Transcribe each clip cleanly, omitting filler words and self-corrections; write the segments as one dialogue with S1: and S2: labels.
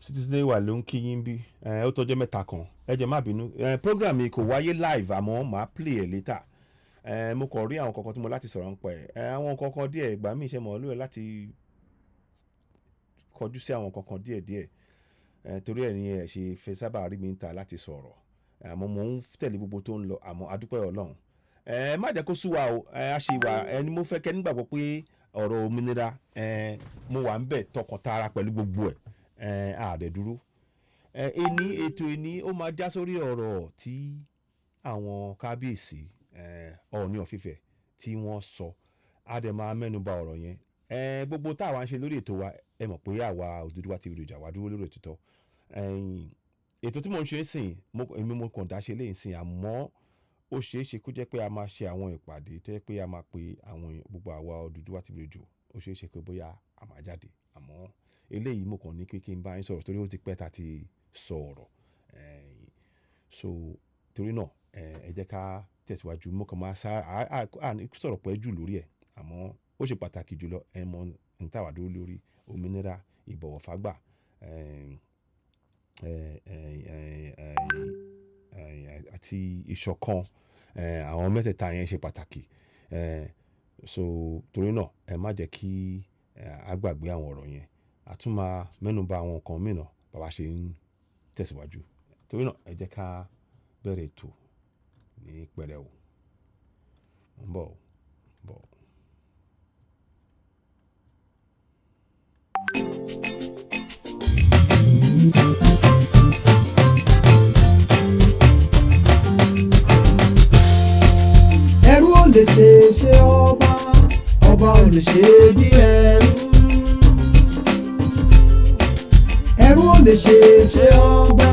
S1: Citizen wà ló ń kí yín bí ẹ. Ó tọ́jọ́ mẹ́ta kan, ẹ jẹ́ má bínú. Program mi kò wáyé live, àmọ́ màá play ẹ̀ later. Mo kàn rí àwọn kankan tí mo láti sọ̀rọ̀ nípa ẹ̀, àwọn kankan díẹ̀. Ìgbà míì ṣe mọ̀ lóye láti kọjú sí àwọn kankan díẹ̀ díẹ̀. Torí ẹ̀ ni ẹ ṣe fẹ́ sábà rí mi ń ta láti sọ̀rọ̀, àmọ́ mò ń tẹ̀lé gbogbo tó ń lọ. Àmọ́ adúpẹ́ Ọlọ́run. Ẹ má jẹ́ kó sú wa o. Ẹ a ṣe wà ẹni mo fẹ́ kẹ́ nígbàgbọ́ pé ọ̀rọ̀ òmìnira, mo wà ń bẹ̀ tọkàntara pẹ̀lú gbogbo ẹ̀. Àdẹ̀ dúró. Ẹni ètò ẹni ó máa já sórí ọ̀rọ̀ tí àwọn kábíyèsí, Ọọ̀ni of Ifẹ̀, tí wọ́n sọ. Á dẹ̀ máa mẹ́nuba ọ̀rọ̀ yẹn. Gbogbo tá àwa ń ṣe lórí ètò wa, ẹ mọ̀ pé àwa Odùduwà TV Ìjà wa dúró lórí òtítọ́. Ètò tí mò ń ṣe sìn, èmi mo kàn dá ṣe léyìn sìn, àmọ́ ó ṣeé ṣe kó jẹ́ pé a máa ṣe àwọn ìpàdé tó jẹ́ pé a máa pe àwọn gbogbo àwa Odùduwà TV Ìjò. Ó ṣeé ṣe pé bóyá a máa jáde, àmọ́ eléyìí mo kàn ní pé kí n bá yín sọ̀rọ̀ torí ó ti pẹ́ ta ti sọ̀rọ̀. So torí náà, ẹ jẹ́ ká tẹ̀síwájú. Mo kàn máa sá à ní sọ̀rọ̀ pẹ́ jù lórí ẹ̀, àmọ́ ó ṣe pàtàkì jùlọ. Ẹ mọ n táwa dúró lórí: òmìnira, ìbọ̀wọ̀ fágbà, àti ìṣọ̀kan. Àwọn mẹ́tẹ̀ẹ̀ta yẹn ṣe pàtàkì. So torí náà, ẹ má jẹ́ kí a gbàgbé àwọn ọ̀rọ̀ yẹn. A tún máa mẹ́nuba àwọn nǹkan mìíràn bá wa ṣe ń tẹ̀síwájú. Torí náà, ẹ jẹ́ ká bẹ̀rẹ̀ ètò ní pẹrẹu. Mo ń bọ̀ o, ń bọ̀ o.
S2: Ẹrú ò lè ṣe ṣe ọba, ọba ò lè ṣe bí ẹrú. Ẹrú ò lè ṣe ṣe ọba,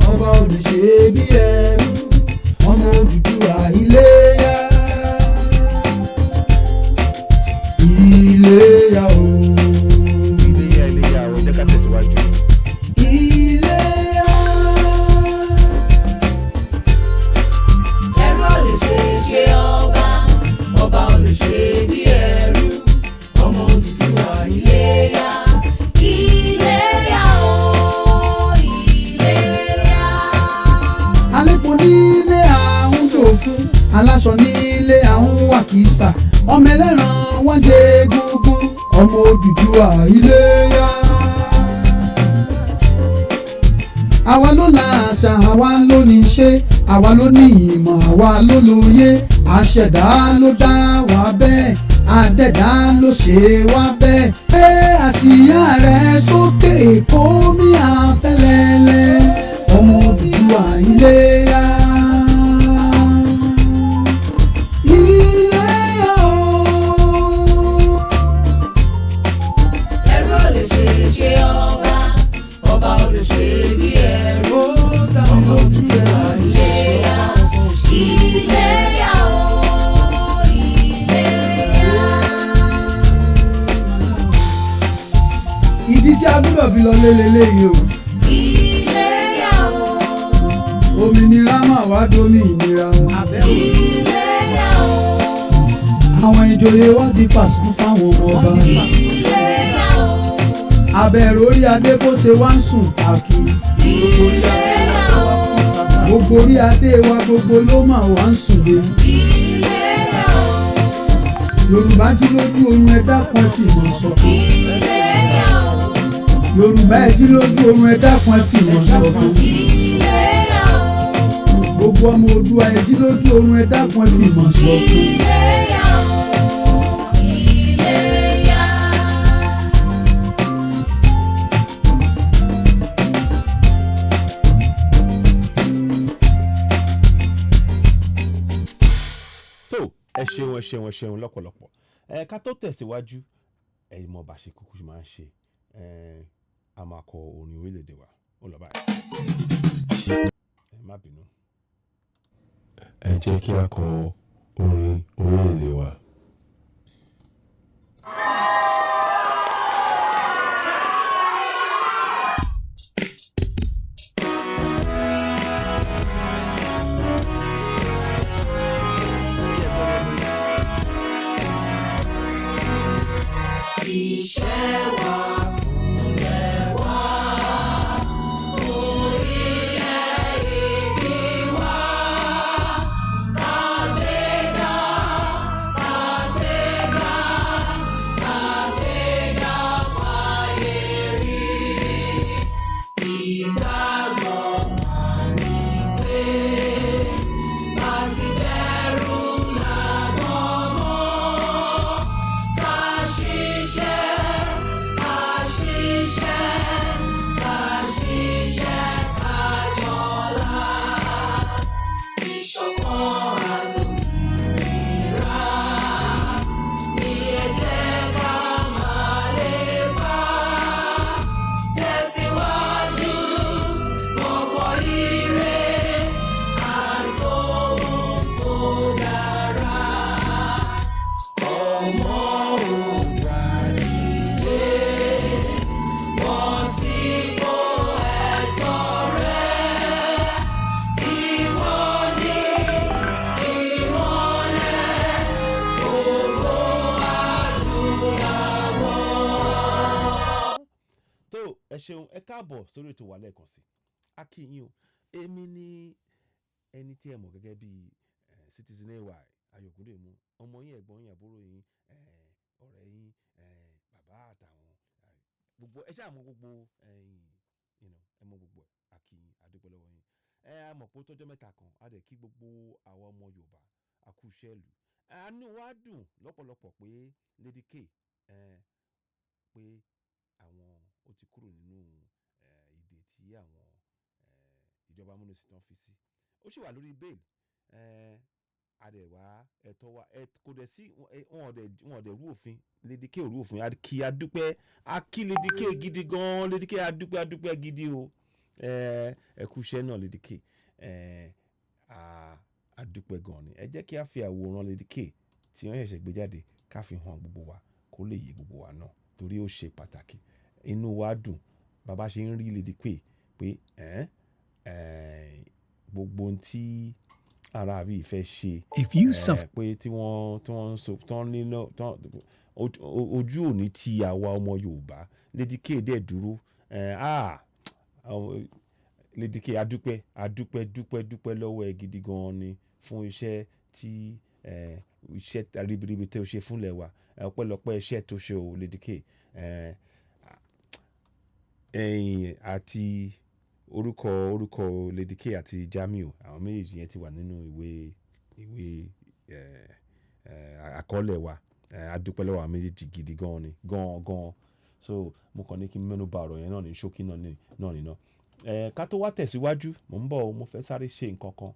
S2: ọba ò lè ṣe bí ẹrú. Ọmọ Odùduwà, Iléyá, Iléyá o.
S1: Iléyá, Iléyá o. Ẹ jẹ́ ká tẹ̀síwájú.
S2: Iléyá.
S3: Ẹrú ò lè ṣe ṣe ọba, ọba ò lè ṣe bí ẹrú. Ọmọ Odùduwà, Iléyá, Iléyá o, Iléyá.
S2: Alẹ́kùn nílé àwọn tó fún aláṣọ, nílé àwọn wàkísà, ọmọ ẹlẹ́ran wọ́n jẹ egungun. Ọmọ Odùduwà, Iléyá. Àwa ló la àṣà, àwa ló ní ṣe, àwa ló ní ìmọ̀, àwa ló lóye. Àṣẹ̀dá ló dá wa bẹ́ẹ̀, àdẹ̀dá ló ṣe wá bẹ́ẹ̀. Pé àsíá rẹ̀ sókè kó mi àfẹ́lẹ́lẹ́. Ọmọ Odùduwà, Iléyá. Iléyá o.
S3: Ẹrú ò lè ṣe ṣe ọba, ọba ò lè ṣe bí ẹrú.
S2: Ó dá mi lójú ẹ̀.
S3: Iléyá, Iléyá o, Iléyá.
S2: Ìdí tí a gbọ́dọ̀ fi lọ lélẹ́lẹ́yìí o.
S3: Iléyá o.
S2: Òmìnira máa wá domi ìnira.
S3: Iléyá o.
S2: Àwọn ìjòyè wa di pàṣán fáwọn ọmọ ọba.
S3: Iléyá o.
S2: Abẹ́rẹ́ orí adé bó ṣe wá ń sùn tàkì.
S3: Iléyá o.
S2: Gbogbo orí adé wa gbogbo ló mà wá ń sùn lé.
S3: Iléyá o.
S2: Yorùbá jí lójú oorun, ẹ̀dá kan fìmọ̀ ṣọ̀kan.
S3: Iléyá o.
S2: Yorùbá ẹ jí lójú oorun, ẹ̀dá kan fìmọ̀ ṣọ̀kan.
S3: Iléyá o.
S2: Gbogbo ọmọ Oòduà, ẹ jí lójú oorun, ẹ̀dá kan fìmọ̀ ṣọ̀kan.
S3: Iléyá o. Iléyá.
S1: Tó, ẹ ṣeun, ẹ ṣeun, ẹ ṣeun lọ́pọ̀lọpọ̀. Ẹ ká tó tẹ̀síwájú, ẹ̀yin mọ̀ bá ṣe kúkú máa ń ṣe. A máa kọ orin orílẹ̀-èdè wa. Ó lọ báyìí, ẹ má bínú.
S4: Ẹ jẹ́ kí a kọ orin orílẹ̀-èdè wa.
S3: Iṣẹ́ wa fúnlẹ̀ wa.
S1: Tó, ẹ ṣeun, ẹ káàbọ̀ sórí ètò wa lẹ́ẹ̀kan sí. A kí yín o. Èmi ní ẹni tí ẹ mọ̀ gẹ́gẹ́ bí Citizen AY Ayọ̀ Ògúndèmú, ọmọ yín, ẹ̀gbọ́n yín, àbúrò yín, ọ̀rẹ́ yín, bàbá àtàwọn gbogbo ẹ ṣáà mọ̀ gbogbo ẹ mọ̀ gbogbo ẹ̀. A kí yín, a dúpẹ́ lọ́wọ́ yín. Ẹ a mọ̀ pé ó tọ́jọ́ mẹ́ta kan. A dẹ̀ kí gbogbo àwọn ọmọ Yorùbá, a kú iṣẹ́ ìlú. Àánú wa dùn lọ́pọ̀lọpọ̀ pé Lady K, pé àwọn ó ti kúrò nínú ìdè tí àwọn ìjọba amúnisìn tán fi sí. Ó sì wà lórí bail. Adẹ̀wà ẹ̀tọ́ wa kò dẹ̀ sí wọn ò dẹ̀ rú òfin. Lady K ò rú òfin. A kí, a dúpẹ́, a kí Lady K gidi gan. Lady K, a dúpẹ́, a dúpẹ́ gidi o. Ẹ kú iṣẹ́ náà, Lady K. A dúpẹ́ gan ni. Ẹ jẹ́ kí a fi àwòrán Lady K tí wọ́n ṣẹ̀ṣẹ̀ gbé jáde ká fi hàn gbogbo wa, kó lè yé gbogbo wa náà, torí ó ṣe pàtàkì. Inú wa dùn bàbá ṣe ń rí Lady K pé gbogbo ohun tí ara àbí ìfẹ́ ṣe
S5: If you suffer
S1: pé tí wọ́n ń so tán nínú tán ojú òní ti àwa ọmọ Yorùbá. Lady K dẹ̀ dúró. Lady K, adúpẹ́, adúpẹ́, dúpẹ́, dúpẹ́ lọ́wọ́ ẹ gidi gan ni fún iṣẹ́ tí iṣẹ́ ribiribi tó ṣe fúnlẹ̀ wa. Ọpẹ́lọpẹ́ iṣẹ́ tó ṣe o, Lady K. Ẹ̀yìn àti orúkọ Lady K àti Jamiu, àwọn méjèèjì yẹn ti wà nínú ìwé àkọọ́lẹ̀ wa. A dúpẹ́ lọ́wọ́ àwọn méjèèjì gidi gan ni, gan gan. So mo kàn ní kí n mẹ́nu bà ọ̀rọ̀ yẹn náà ní ṣókí náà ní náà. Ká tó wá tẹ̀síwájú, mò ń bọ̀ o. Mo fẹ́ sáré ṣe nǹkan kan.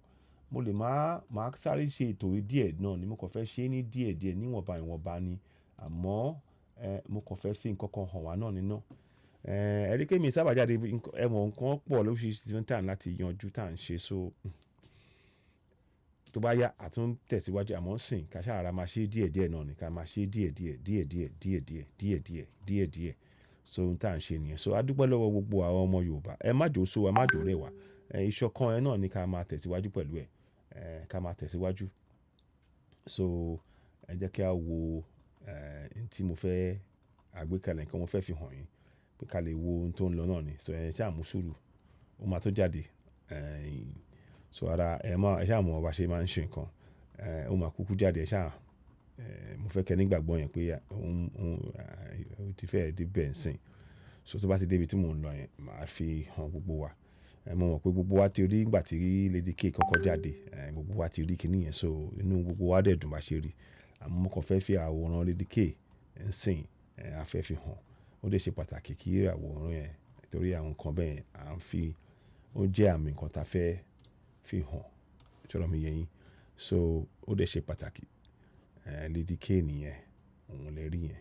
S1: Mo lè má máa sáré ṣe ètò yìí díẹ̀ náà ni. Mo kàn fẹ́ ṣe é ní díẹ̀ díẹ̀, níwọ̀nba ìwọ̀nba ni. Àmọ́ mo kàn fẹ́ fi nǹkan kan hàn wá náà níná. Ẹ rí pé mi sábà jáde. Ẹ mọ̀, nǹkan pọ̀ lóríṣiríṣi tí à ń láti yanjú tá à ń ṣe. So tó bá yá, a tún tẹ̀síwájú. Àmọ́ sìn ká ṣáà ra máa ṣe díẹ̀ díẹ̀ náà ni, ká máa ṣe díẹ̀ díẹ̀, díẹ̀ díẹ̀, díẹ̀ díẹ̀, díẹ̀ díẹ̀, díẹ̀ díẹ̀. So ohun tá à ń ṣe nìyẹn. So a dúpẹ́ lọ́wọ́ gbogbo àwọn ọmọ Yorùbá. Ẹ má jò sú wa, má jò rẹ̀ wá. Ìṣọ̀kan ẹ náà ni ká máa tẹ̀síwájú pẹ̀lú ẹ. Ká máa tẹ̀síwájú. So ẹ jẹ́ kí a wo n tí mo fẹ́ àgbékalẹ̀, nǹkan mo fẹ́ fi hàn yín pé ká lè wo ohun tó ń lọ náà ni. So ẹ ṣáà mú sùúrù, ó máa tó jáde. So ara ẹ má ẹ ṣáà mọ̀ bá ṣe máa ń ṣe nǹkan. Ó máa kúkú jáde. Ẹ ṣáà mo fẹ́ kẹ́ nígbàgbọ́ yẹn pé òun òun ó ti fẹ́ dé bẹ́ẹ̀ ń sìn. So tó bá ti dé ibi tí mò ń lọ yẹn, màá fi hàn gbogbo wa. Mo mọ̀ pé gbogbo wa ti rí ìgbà tí Lady K kọ́kọ́ jáde. Gbogbo wa ti rí kíní yẹn, so inú gbogbo wa dẹ̀ dùn bá ṣe rí. Àmọ́ mo kàn fẹ́ fi àwòrán Lady K ń sìn, a fẹ́ fi hàn. Ó dẹ̀ ṣe pàtàkì kí àwòrán yẹn, torí àwọn nǹkan bẹ́ẹ̀ à ń fi ó jẹ́ àmì nǹkan tá fẹ́ fi hàn. Ṣọ́rọ̀ mi yé yín? So ó dẹ̀ ṣe pàtàkì. Lady K nìyẹn, òun lè rí yẹn.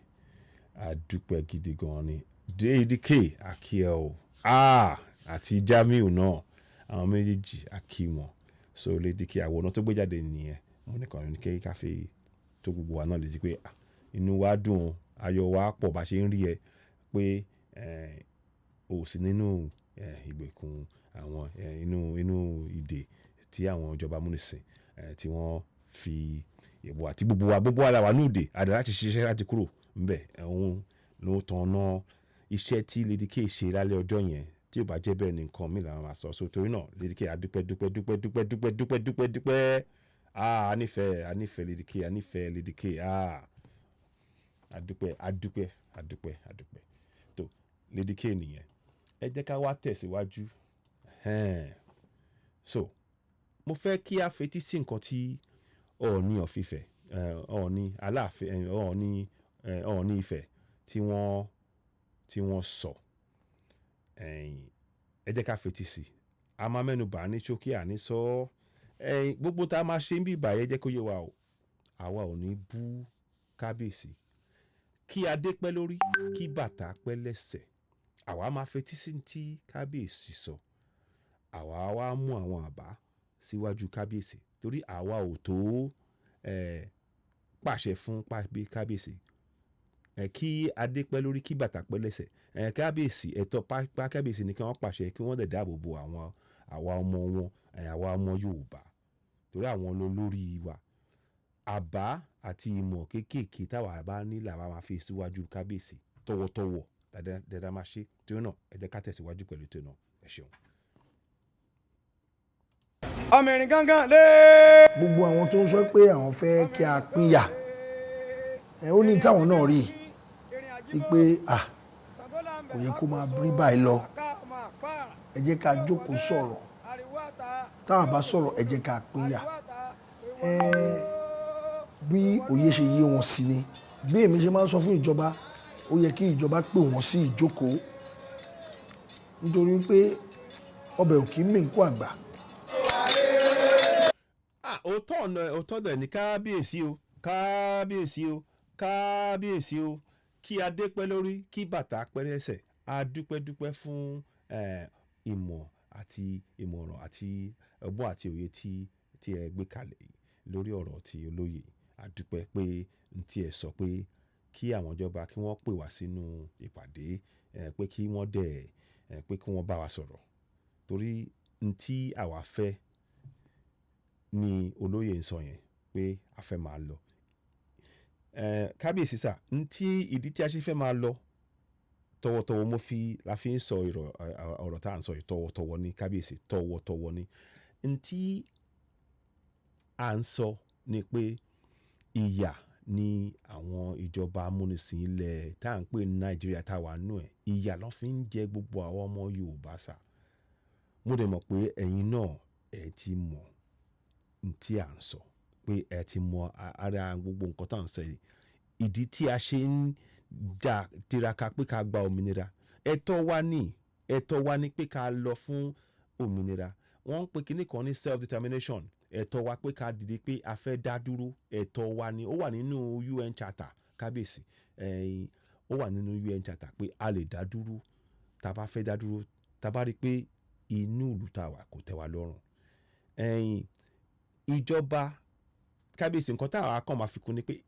S1: A dúpẹ́ gidi gan ni. Lady K, a kí ẹ o. Ah! Àti Jamiu náà, àwọn méjèèjì, a kí wọn. So Lady K, àwòrán tó gbé jáde nìyẹn. Mo ní kàn ní kí ká fi tó gbogbo wa náà létí pé ah, inú wa dùn o, ayọ̀ wa pọ̀ bá ṣe ń rí ẹ pé o sì nínú ìgbèkùn àwọn inú ìdè tí àwọn ìjọba amúnisìn tí wọ́n fi ìwọ àti gbogbo wa la wà ní ìdè. A dẹ̀ láti ṣiṣẹ́ láti kúrò níbẹ̀. Òun ló tọ̀nà iṣẹ́ tí Lady K ṣe lálẹ́ ọjọ́ yẹn. Tí ò bá jẹ́ bẹ́ẹ̀ ni, nǹkan mi làwọn máa sọ. So torí náà, Lady K, a dúpẹ́, dúpẹ́, dúpẹ́, dúpẹ́, dúpẹ́, dúpẹ́, dúpẹ́, dúpẹ́. Ah, a nífẹ̀ẹ́, a nífẹ̀ẹ́ Lady K, a nífẹ̀ẹ́ Lady K. Ah, a dúpẹ́, a dúpẹ́, a dúpẹ́, a dúpẹ́. Tó Lady K nìyẹn. Ẹ jẹ́ ká wá tẹ̀síwájú. So mo fẹ́ kí a fetí sí nǹkan tí Ọọ̀ni of Ifẹ̀, Ọọ̀ni Aláàfin, Ọọ̀ni Ifẹ̀ tí wọ́n sọ. Ẹ jẹ́ ká fetí sí. A máa mẹ́nu bà ní ṣókí, àní sọ. Gbogbo tá a máa ṣe ń bí ìbàyẹ̀, jẹ́ kó yé wa o. Àwa ò ní bú kábíyèsí. Kí adé pẹ́ lórí, kí bàtà pẹ́ lẹ́sẹ̀. Àwa máa fetí sí tí kábíyèsí sọ. Àwa wá mú àwọn àbá síwájú kábíyèsí, torí àwa ò tó pàṣẹ fún kábíyèsí. Kí adé pẹ́ lórí, kí bàtà pẹ́ lẹ́sẹ̀. Kábíyèsí, ẹ̀tọ́ pa kábíyèsí ni kí wọ́n pàṣẹ, kí wọ́n dẹ̀ dáàbò bo àwọn àwa ọmọ wọn, àwa ọmọ Yorùbá, torí àwọn lolórí wa. Àbá àti ìmọ̀ kéékèèké táwa bá ní làwa máa fi síwájú kábíyèsí tọ̀wọ̀tọ̀wọ̀. Dáadáa máa ṣe. Torí náà, ẹ jẹ́ ká tẹ̀síwájú pẹ̀lú ètò náà. Ẹ ṣeun.
S5: Ọmọ ìrìn gángan lé.
S6: Gbogbo àwọn tó ń sọ pé àwọn fẹ́ kí a pínyà ẹ, ó ní táwọn náà rí i pé à kò yẹ kó máa rí báyìí lọ. Ẹ jẹ́ ká jókòó sọ̀rọ̀. Táwa bá sọ̀rọ̀, ẹ jẹ́ ká pínyà. Ẹ bí òye ṣe yé wọn sí ni. Bí èmi ṣe máa ń sọ fún ìjọba, ó yẹ kí ìjọba pè wọ́n sí ìjókòó, nítorí pé ọbẹ̀ ò kì í mì ń kó àgbà.
S1: Ah, òótọ́ ọ̀nà, òótọ́ dẹ̀ ní. Kábíyèsí o, kábíyèsí o, kábíyèsí o. Kí adé pẹ́ lórí, kí bàtà pẹ́ lẹ́sẹ̀. A dúpẹ́ dúpẹ́ fún ìmọ̀ àti ìmọ̀ràn àti ọgbọ́n àti òye tí ẹ gbé kalẹ̀ yìí lórí ọ̀rọ̀ tí olóyè. A dúpẹ́ pé n tí ẹ sọ pé kí àwọn ìjọba kí wọ́n pè wá sínú ìpàdé, pé kí wọ́n dẹ̀ pé kí wọ́n bá wa sọ̀rọ̀, torí n tí àwa fẹ́ ni olóyè ń sọ yẹn pé a fẹ́ máa lọ. Kábíyèsí sà, n tí ìdí tí a ṣe fẹ́ máa lọ tọwọ́tọwọ́ mo fi la fi ń sọ ọ̀rọ̀ tá à ń sọ yìí tọwọ́tọwọ́ ní, kábíyèsí, tọwọ́tọwọ́ ní. N tí à ń sọ ni pé ìyà ni àwọn ìjọba amúnisìn ilẹ̀ tá à ń pè ní Nàìjíríà tá a wà nù ẹ̀, ìyà ló fi ń jẹ gbogbo àwọn ọmọ Yorùbá sà. Mo dẹ̀ mọ̀ pé ẹ̀yin náà ẹ̀ ti mọ̀ n tí à ń sọ, pé ẹ ti mọ ara gbogbo nǹkan tá à ń sọ yìí, ìdí tí a ṣe ń jà tiraka pé ká gba òmìnira. Ẹ̀tọ́ wa ní, ẹ̀tọ́ wa ní pé ká lọ fún òmìnira. Wọ́n ń pe kinní kan ní self determination. Ẹ̀tọ́ wa pé ká dìde pé a fẹ́ dá dúró, ẹ̀tọ́ wa ni. Ó wà nínú UN Charter, kábíyèsí. Ẹ̀yin, ó wà nínú UN Charter pé a lè dá dúró tá a bá fẹ́ dá dúró, tá a bá rí i pé inú ìlú tá a wà kò tẹ́ wa lọ́rùn. Ẹ̀yin ìjọba, kábíyèsí, nǹkan tá a kàn máa fi kún ni pé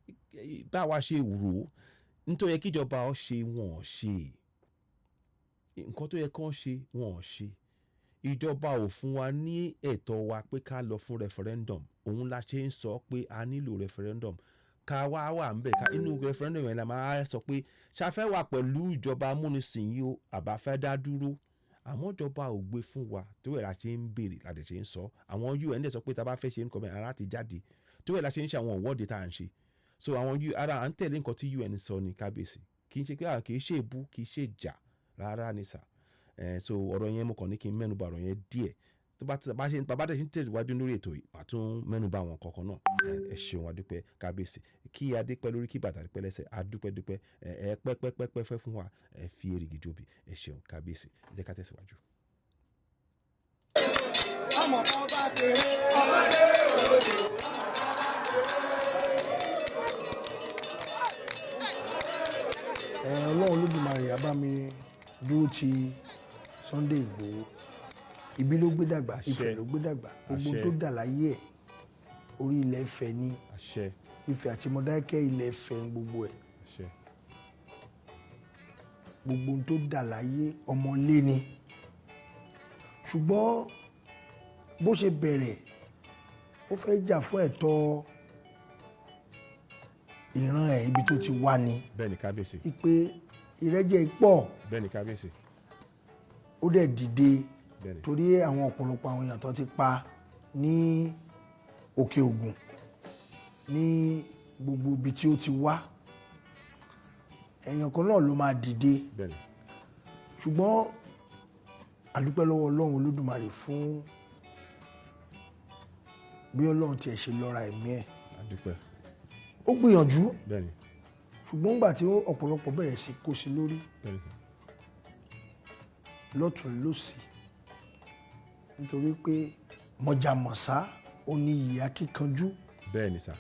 S1: báwa ṣe rò ó, nítorí yẹ kíjọba ó ṣe, wọn ò ṣe. Nǹkan tó yẹ kán ṣe, wọn ò ṣe. Ìjọba ò fún wa ní ẹ̀tọ́ wa pé ká lọ fún referendum. Òun la ṣe ń sọ pé a nílò referendum, ká wá wà ń bẹ̀, ká inú referendum yẹn la máa sọ pé ṣàfẹ́ wà pẹ̀lú ìjọba amúnisìn yìí o, àbá fẹ́ dá dúró. Àmọ́ ìjọba ò gbé fún wa, torí ẹ̀ la ṣe ń béèrè, la dẹ̀ ṣe ń sọ. Àwọn UN dẹ̀ sọ pé tá a bá fẹ́ ṣe nǹkan bẹ́ẹ̀, ara ti jáde. Torí ẹ̀ la ṣe ń ṣe àwọn ìwọ́de tá à ń ṣe. So àwọn ara à ń tẹ̀lé nǹkan tí UN sọ ní, kábíyèsí. Kì í ṣe pé kì í ṣe èbú, kì í ṣe ìjà rárá ni sà. So ọ̀rọ̀ yẹn, mo kàn ní kí n mẹ́nuba ọ̀rọ̀ yẹn díẹ̀. Tó bá ti bá ṣe bàbá dẹ̀ ṣe ń tẹ̀síwájú lórí ètò yìí, màá tún mẹ́nuba àwọn kankan náà. Ẹ ṣeun, adúpẹ́, kábíyèsí. Kí adé pẹ́ lórí, kí bàtà pẹ́ lẹ́sẹ̀. Adúpẹ́ dúpẹ́. Ẹ pẹ́ pẹ́ pẹ́ pẹ́ fẹ́ fún wa. Ẹ fi èrìgì jobi. Ẹ ṣeun, kábíyèsí. Ẹ jẹ́ ká tẹ̀síwájú.
S5: Ọmọ ọba ṣeré, ọba ṣeré òde.
S6: Ẹ Ọlọ́run Olódùmarè á bá mi dúró ti Sunday Ìgbòho. Ibi ló gbé dàgbà, Ifẹ̀ ló gbé dàgbà. Gbogbo
S1: Àṣẹ.
S6: tó dà láyé ẹ̀, orí ilẹ̀ Ifẹ̀ ni.
S1: Àṣẹ.
S6: Ifẹ̀ àti Mọdákẹ́kẹ́, ilẹ̀ Ifẹ̀ ń gbogbo ẹ̀.
S1: Àṣẹ.
S6: Gbogbo ohun tó dà láyé, ọmọlé ni. Ṣùgbọ́n bó ṣe bẹ̀rẹ̀, ó fẹ́ jà fún ẹ̀tọ́ ìran ẹ̀, ibi tó ti wá ni.
S1: Bẹ́ẹ̀ ni, kábíyèsí.
S6: Wípé ìrẹ́jẹ pọ̀.
S1: Bẹ́ẹ̀ ni, kábíyèsí.
S6: Ó dẹ̀ dìde.
S1: Bẹ́ẹ̀ ni.
S6: Torí àwọn ọ̀pọ̀lọpọ̀ àwọn èèyàn tó ti pa ní Òkè Ògùn, ní gbogbo ibi tí ó ti wá, èèyàn kan náà ló máa dìde.
S1: Bẹ́ẹ̀ ni.
S6: Ṣùgbọ́n a dúpẹ́ lọ́wọ́ Ọlọ́run Olódùmarè fún bí Ọlọ́run tiẹ̀ ṣe lọ́ra ẹ̀mí ẹ̀.
S1: Adúpẹ́.
S6: Ó gbìyànjú.
S1: Bẹ́ẹ̀ ni.
S6: Ṣùgbọ́n nígbà tí ọ̀pọ̀lọpọ̀ bẹ̀rẹ̀ sí kó sí lórí
S1: Bẹ́ẹ̀ ni sir.
S6: lọ́tún lọ́sì, nítorí pé mọ̀jàmọ̀sá ó ní ìyá kíkanjú.
S1: Bẹ́ẹ̀ ni sà,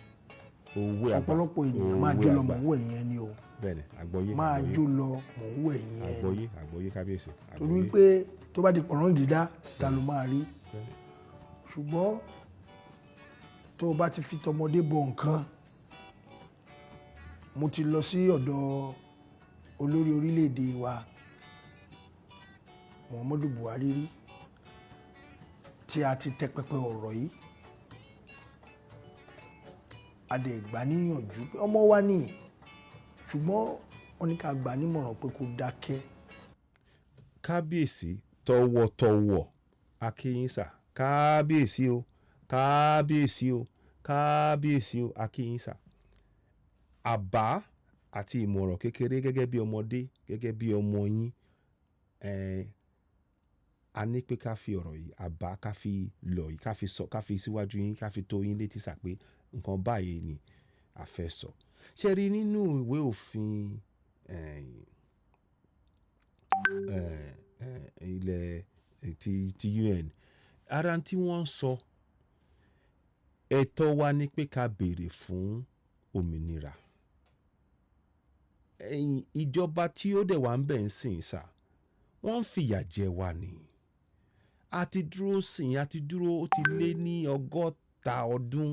S1: òwe àgbà.
S6: Ọ̀pọ̀lọpọ̀ ènìyàn, máa
S1: Òwe
S6: jó lọ,
S1: àgbà.
S6: mò ń wẹ̀ yẹn ni o.
S1: Bẹ́ẹ̀ ni, àgbọ́yé.
S6: Máa
S1: Àgbọ́yé.
S6: jó lọ, mò ń wẹ̀ yẹn ni.
S1: Àgbọ́yé, àgbọ́yé, kábíyèsí.
S6: Torí
S1: Àgbọ́yé.
S6: pé tó bá di pọ̀rọ̀ gíga, ta ló máa rí?
S1: Bẹ́ẹ̀ ni.
S6: Ṣùgbọ́n tó o bá ti fi tọmọdé bọ nǹkan, mo ti lọ sí ọ̀dọ̀ olórí orílẹ̀-èdè wa Muhammadu Buhari rí, tí a ti tẹ pẹpẹ ọ̀rọ̀ yìí. A dẹ̀ gbà níyànjú pé ọmọ wa ní, ṣùgbọ́n wọ́n Wọ́n ní ká gbà á nímọ̀ràn pé kó dákẹ́.
S1: Kábíyèsí, tọ̀wọ̀tọ̀wọ̀ akínyìnsà, kábíyèsí o, kábíyèsí o, kábíyèsí o, akínyìnsà. Àbá àti ìmọ̀ràn kékeré gẹ́gẹ́ bí ọmọdé, gẹ́gẹ́ bí ọmọ yín, a ní pé ká fi ọ̀rọ̀ yìí, àbá, ká fi lọ̀ yìí, ká fi sọ, ká fi síwájú yín, ká fi tó yín létí sà pé nǹkan báyìí ni a fẹ́ sọ. Ṣé rí, nínú ìwé òfin ilẹ̀ ti UN, ara tí wọ́n ń sọ, ẹ̀tọ́ wa ni pé ká béèrè fún òmìnira. Ẹ̀yin ìjọba tí ó dẹ̀ wá ń bẹ̀ ń sìn sà, wọ́n ń fìyà jẹ wá ni. A ti dúró sìn, a ti dúró, ó ti lé ní 60 ọdún.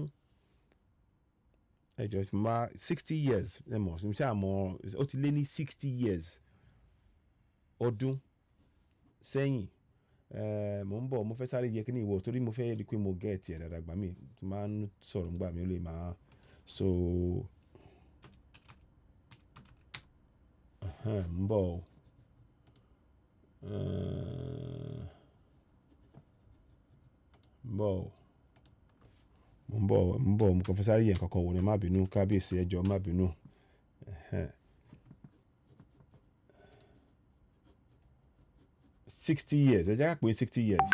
S1: Ẹ jọ̀ọ́, máa 60 years, ẹ mọ̀ ṣe àmọ́ ó ti lé ní 60 years ọdún sẹ́yìn. Mò ń bọ̀, mo fẹ́ sáré yẹ kí ni ìwọ, torí mo fẹ́ rí i pé mo get ẹ̀ dáadáa. Gbà mí tí máa ń sọ̀rọ̀ ńgbà mí, ó lè máa so ń bọ̀ o. Ń bọ̀ o. Mo ń bọ̀, mo ń bọ̀, mo kàn fẹ́ sáré yẹ nǹkan kan wò ni. Má bínú, kábíyèsí, ẹ jọ̀ọ́, má bínú. 60 years, ẹ jẹ́ ká pè é 60 years.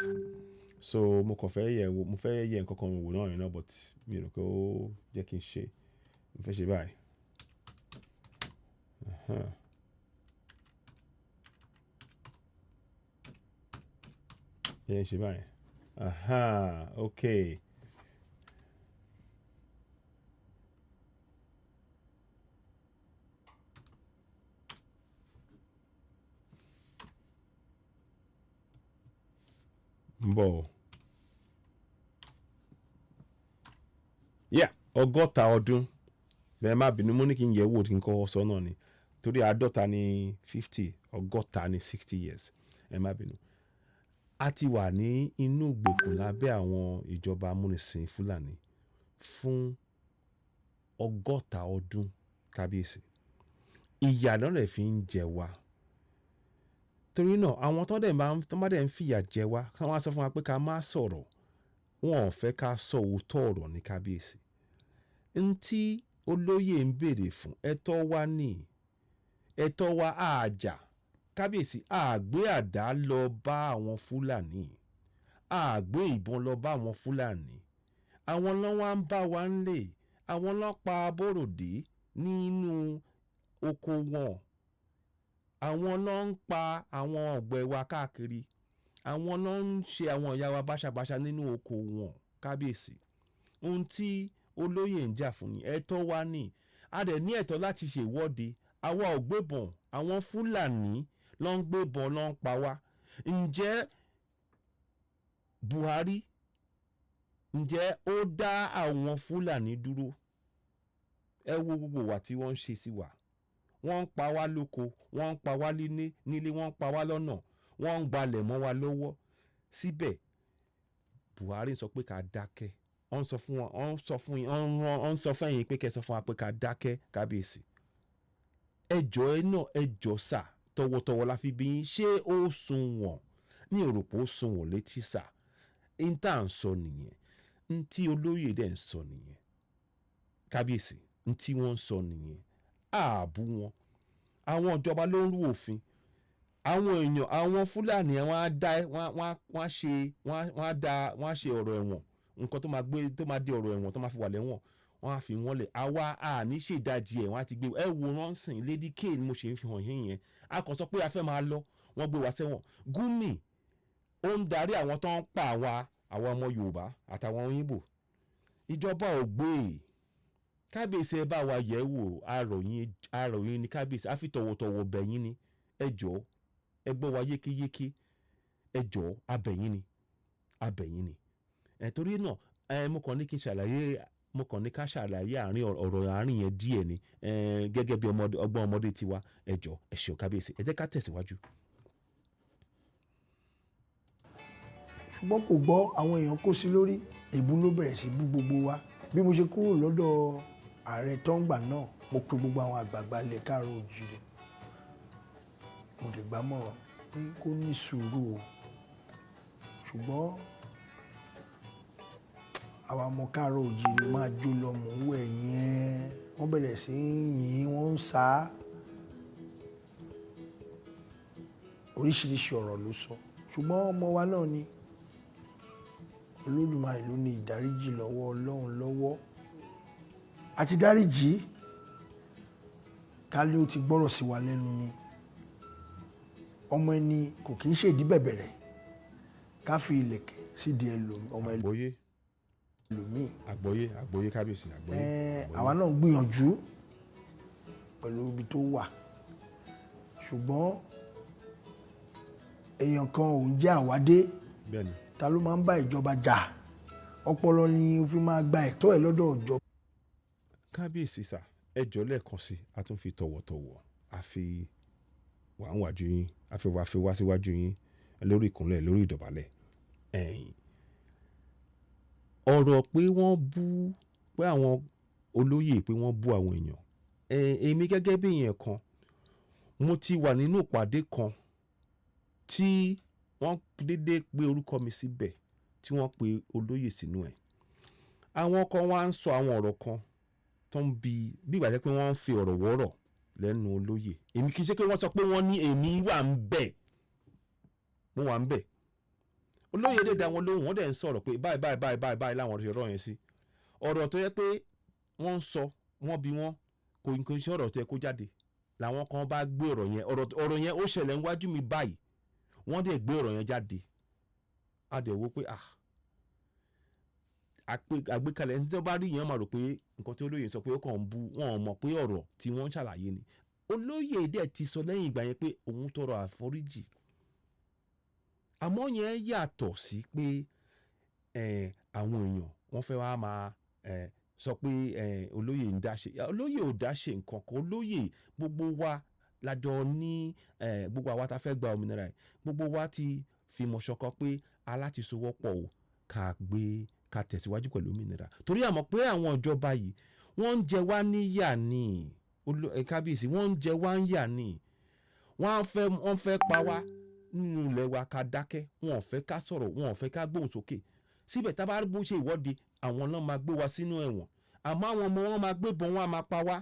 S1: So mo kàn fẹ́ yẹ̀ wò, mo fẹ́ yẹ nǹkan kan wò náà yẹn náà, but mi ò rò pé ó jẹ́ kí n ṣe. Mo fẹ́ ṣe báyìí. Jẹ́ n ṣe báyìí. Okay. Ń bọ̀ o. Yeah, 60 ọdún. Bẹ́ẹ̀, má bínú, mo ní kí n yẹ̀ wò, kí n kọ́kọ́ sọ náà ni. Torí 50 ní 50, 60 ní 60 years. Ẹ má bínú. A ti wà ní inú ìgbèkùn lábẹ́ àwọn ìjọba amúnisìn Fúlàní fún 60 ọdún, kábíyèsí. Ìyà náà dẹ̀ fi ń jẹ wá. Torí náà, àwọn tó dẹ̀ máa ń, tó bá dẹ̀ ń fìyà jẹ wá, kí wọ́n á sọ fún wa pé ká má sọ̀rọ̀. Wọn ò fẹ́ ká sọ òótọ́ ọ̀rọ̀ ní, kábíyèsí. N tí olóyè ń béèrè fún, ẹ̀tọ́ wa ní. Ẹ̀tọ́ wa àjà. Kábíyèsí, a gbé àdá lọ bá àwọn Fúlàní. A gbé ìbọn lọ bá àwọn Fúlàní. Àwọn ló wá ń bá wa ń lé. Àwọn ló pa Aboròdé nínú oko wọn. Àwọn ló ń pa àwọn ọ̀gbẹ́ wa káàkiri. Àwọn ló ń ṣe àwọn ìyá wa báṣabàṣa nínú oko wọn, kábíyèsí. Ohun tí olóyè ń jà fún ni ẹ̀tọ́ wa ní. A dẹ̀ ní ẹ̀tọ́ láti ṣe ìwọ́de. Àwa ò gbébọn, àwọn Fúlàní ló ń gbébọn, ló ń pa wá. Ǹjẹ́ Buhari, ǹjẹ́ ó dá àwọn Fúlàní dúró? Ẹ wo gbogbo ìwà tí wọ́n ń ṣe sí wa. Wọ́n ń pa wá lóko, wọ́n ń pa wá nílé, wọ́n ń pa wá lọ́nà, wọ́n ń gbalẹ̀ mọ́ wa lọ́wọ́. Síbẹ̀ Buhari sọ pé ká dákẹ́. Wọ́n ń sọ fún wọn, wọ́n ń sọ fún yín, wọ́n ń sọ fún ẹ̀yin pé kẹ́ ẹ sọ fún wa pé ká dákẹ́, kábíyèsí. Ẹ jọ̀ọ́, ẹ náà, ẹ jọ̀ọ́ sà, tọ̀wọ̀tọ̀wọ̀ la fi bí yín. Ṣé ó sunwọ̀n? Mi ò rò pé ó sunwọ̀n létí sà. N tá à ń sọ nìyẹn. N tí olóyè dẹ̀ ń sọ nìyẹn. Kábíyèsí, n tí wọ́n ń sọ nìyẹn. Ààbò wọn. Àwọn ìjọba ló ń rú òfin. Àwọn èèyàn, àwọn Fúlàní, wọ́n á dá, wọ́n á ṣe, wọ́n á dá, wọ́n á ṣe ọ̀rọ̀ ẹ̀wọ̀n. Nǹkan tó máa gbé, tó máa di ọ̀rọ̀ ẹ̀wọ̀n tó máa fi wà lẹ́wọ̀n, wọ́n á fi wọ́n lẹ̀. Àwa a ní ṣe ìdajì ẹ̀, wọ́n á ti gbé. Ẹ wo wọ́n sìn, Lady K ni mo ṣe ń fi hàn yín yẹn. A kàn sọ pé a fẹ́ máa lọ, wọ́n gbé wa sẹ́wọ̀n. Gumi ó ń darí àwọn tó ń pa àwa, àwọn ọmọ Yorùbá àtàwọn Ìgbò. Ìjọba ò gbé e. Kábíyèsí, ẹ bá wa yẹ̀ wò, arọ̀yìn, arọ̀yìn ni, kábíyèsí, a fi tọ̀wọ̀tọ̀wọ̀ bẹ̀ yín ni. Ẹ jọ̀ọ́, ẹ gbọ́ wa yékéyéké. Ẹ jọ̀ọ́, a bẹ̀ yín ni, a bẹ̀ yín ni. Ẹ torí náà, ẹ mo kàn ní kí n ṣàlàyé, mo kàn ní ká ṣàlàyé àárín ọ̀rọ̀ àárín yẹn díẹ̀ ni, ẹ gẹ́gẹ́ bí ọmọdé, ọgbọ́n ọmọdé tiwa. Ẹ jọ̀ọ́, ẹ ṣeun, kábíyèsí. Ẹ jẹ́ ká tẹ̀síwájú.
S6: Ṣùgbọ́n kò gbọ́, àwọn èèyàn kó sí lórí, èébú ló bẹ̀rẹ̀ sí bú gbogbo wa. Bí mo ṣe kúrò lọ́dọ̀ ààrẹ tọ́ngbà náà, mo pe gbogbo àwọn àgbààgbà ilẹ̀ káàárọ̀ oòjíire. Mo dẹ̀ gbà mọ̀ràn pé kó ní sùúrù o, ṣùgbọ́n àwa ọmọ káàárọ̀ òjìrì máa jó lọ, mò ń wẹ̀ yẹn, wọ́n bẹ̀rẹ̀ sí í yìn, wọ́n ń sá, oríṣiríṣi ọ̀rọ̀ ló sọ. Ṣùgbọ́n ọmọ wa náà ni, Olódùmarè ló ní ìdáríjì lọ́wọ́, Ọlọ́run lọ́wọ́ àti dáríjì. Kálí ó ti gbọ́rọ̀ sí wa lẹ́nu ni, ọmọ ẹni kò kì í ṣèdí bẹ̀bẹ̀rẹ̀ ká fi ìlẹ̀kẹ̀ sídìí ọmọ
S1: Àgbọ́yé.
S6: ẹlòmíì.
S1: Àgbọ́yé, àgbọ́yé, kábíyèsí, àgbọ́yé.
S6: Àwa náà gbìyànjú pẹ̀lú ibi tó wà, ṣùgbọ́n èèyàn kan ò ń jẹ́ àwádé.
S1: Bẹ́ẹ̀ni.
S6: Ta ló máa ń bá ìjọba jà? Ọpọlọ ni o fi máa gba ẹ̀tọ́ ẹ̀ lọ́dọ̀ ìjọba.
S1: Kábíyèsí sà, ẹ jọ̀ọ́, lẹ́ẹ̀kan sí, a tún fi tọ̀wọ̀tọ̀wọ̀ a fi wà ń wájú yín, a fi wá fi wá síwájú yín lórí ìkúnlẹ̀, lórí ìdọ̀bálẹ̀. Ẹ̀yìn ọ̀rọ̀ pé wọ́n bú, pé àwọn olóyè pé wọ́n bú àwọn èèyàn, èmi gẹ́gẹ́ bí èèyàn kan, mo ti wà nínú ìpàdé kan tí wọ́n dédé pé orúkọ mi síbẹ̀, tí wọ́n pe olóyè sínú ẹ̀. Àwọn kan wá ń sọ àwọn ọ̀rọ̀ kan tó ń bi bí ìgbà jẹ́ pé wọ́n ń fi ọ̀rọ̀ wọ́rọ̀ lẹ́nu olóyè. Èmi kì í ṣe pé wọ́n sọ pé wọ́n ní èmi wà ń bẹ̀, mo wà ń bẹ̀. Olóyè dẹ̀ dá wọn lóhùn, wọ́n dẹ̀ ń sọ̀rọ̀ pé báyìí báyìí báyìí báyìí báyìí láwọn ṣe rọ̀ yẹn sí. Ọ̀rọ̀ tó yẹ pé wọ́n ń sọ, wọ́n bí wọ́n kò ṣe ọ̀rọ̀ tó yẹ kó jáde làwọn kan bá gbé ọ̀rọ̀ yẹn. Ọ̀rọ̀ yẹn ó ṣẹlẹ̀ níwájú mi báyìí, wọ́n dẹ̀ gbé ọ̀rọ̀ yẹn jáde. A dẹ̀ wo pé ah, àgbékalẹ̀ ẹni tó bá rí yẹn máa rò pé nǹkan tí olóyè sọ pé ó kàn ń bu wọn, ò mọ̀ pé ọ̀rọ̀ tí wọ́n ń ṣàlàyé ni. Olóyè dẹ̀ ti sọ lẹ́yìn ìgbà yẹn pé òun tọrọ àforíjì, àmọ́ yẹn yàtọ̀ sí pé àwọn èèyàn wọ́n fẹ́ wá máa sọ pé olóyè ń dá ṣe. Olóyè ò dá ṣe nǹkan kan. Olóyè, gbogbo wa lájọ ní, gbogbo àwa tá fẹ́ gba òmìnira yìí, gbogbo wa ti fìmọ̀ ṣọ̀kan pé aláti sowọ́pọ̀ o, ká gbé ká tẹ̀síwájú pẹ̀lú òmìnira, torí àmọ́ pé àwọn ìjọba yìí wọ́n ń jẹ wá níyà ní. Kábíyèsí, wọ́n ń jẹ wá níyà ní. Wọ́n fẹ́ pa wá nínú ilẹ̀ wa ká dákẹ́. Wọn ò fẹ́ ká sọ̀rọ̀, wọn ò fẹ́ ká gbóhùn sókè. Síbẹ̀ tá a bá bó ṣe ìwọ́de, àwọn náà máa gbé wa sínú ẹ̀wọ̀n, àmọ́ àwọn ọmọ wọn máa gbé bọn, wọn á máa pa wá.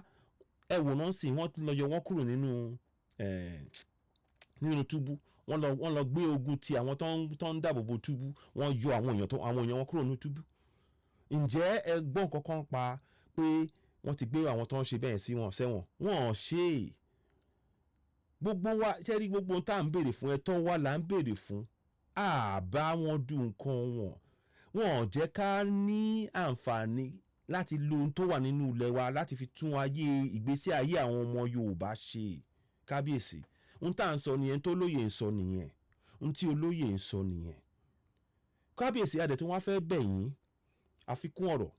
S1: Ẹ̀wọ̀n náà sì wọ́n lọ yọ wọ́n kúrò nínú túbú. Wọ́n lọ gbé ogun ti àwọn tó ń dáàbò bo túbú. Wọ́n yọ àwọn èèyàn wọn kúrò nínú túbú. Ǹjẹ́ ẹ gbọ́ nǹkan kan pa pé wọ́n ti gbé àwọn tó ń ṣe bẹ́ẹ̀ sí wọn sẹ́wọ̀n? Wọ́n ò ṣe é. Gbogbo wa ṣe rí, gbogbo ohun tá à ń béèrè fún, ẹ̀tọ́ wa là ń béèrè fún. Àbá wọn dùn nǹkan wọn, wọn ò jẹ́ ká ní àǹfààní láti lo ohun tó wà nínú ilẹ̀ wa láti fi tún ayé, ìgbésí ayé àwọn ọmọ Yorùbá ṣe. Kábíyèsí, ohun tá à ń sọ nìyẹn, tó lóye ń sọ nìyẹn, ohun tí olóyè ń sọ nìyẹn. Kábíyèsí, adẹ̀ tí wọ́n fẹ́ bẹ̀ yín, àfikún ọ̀rọ̀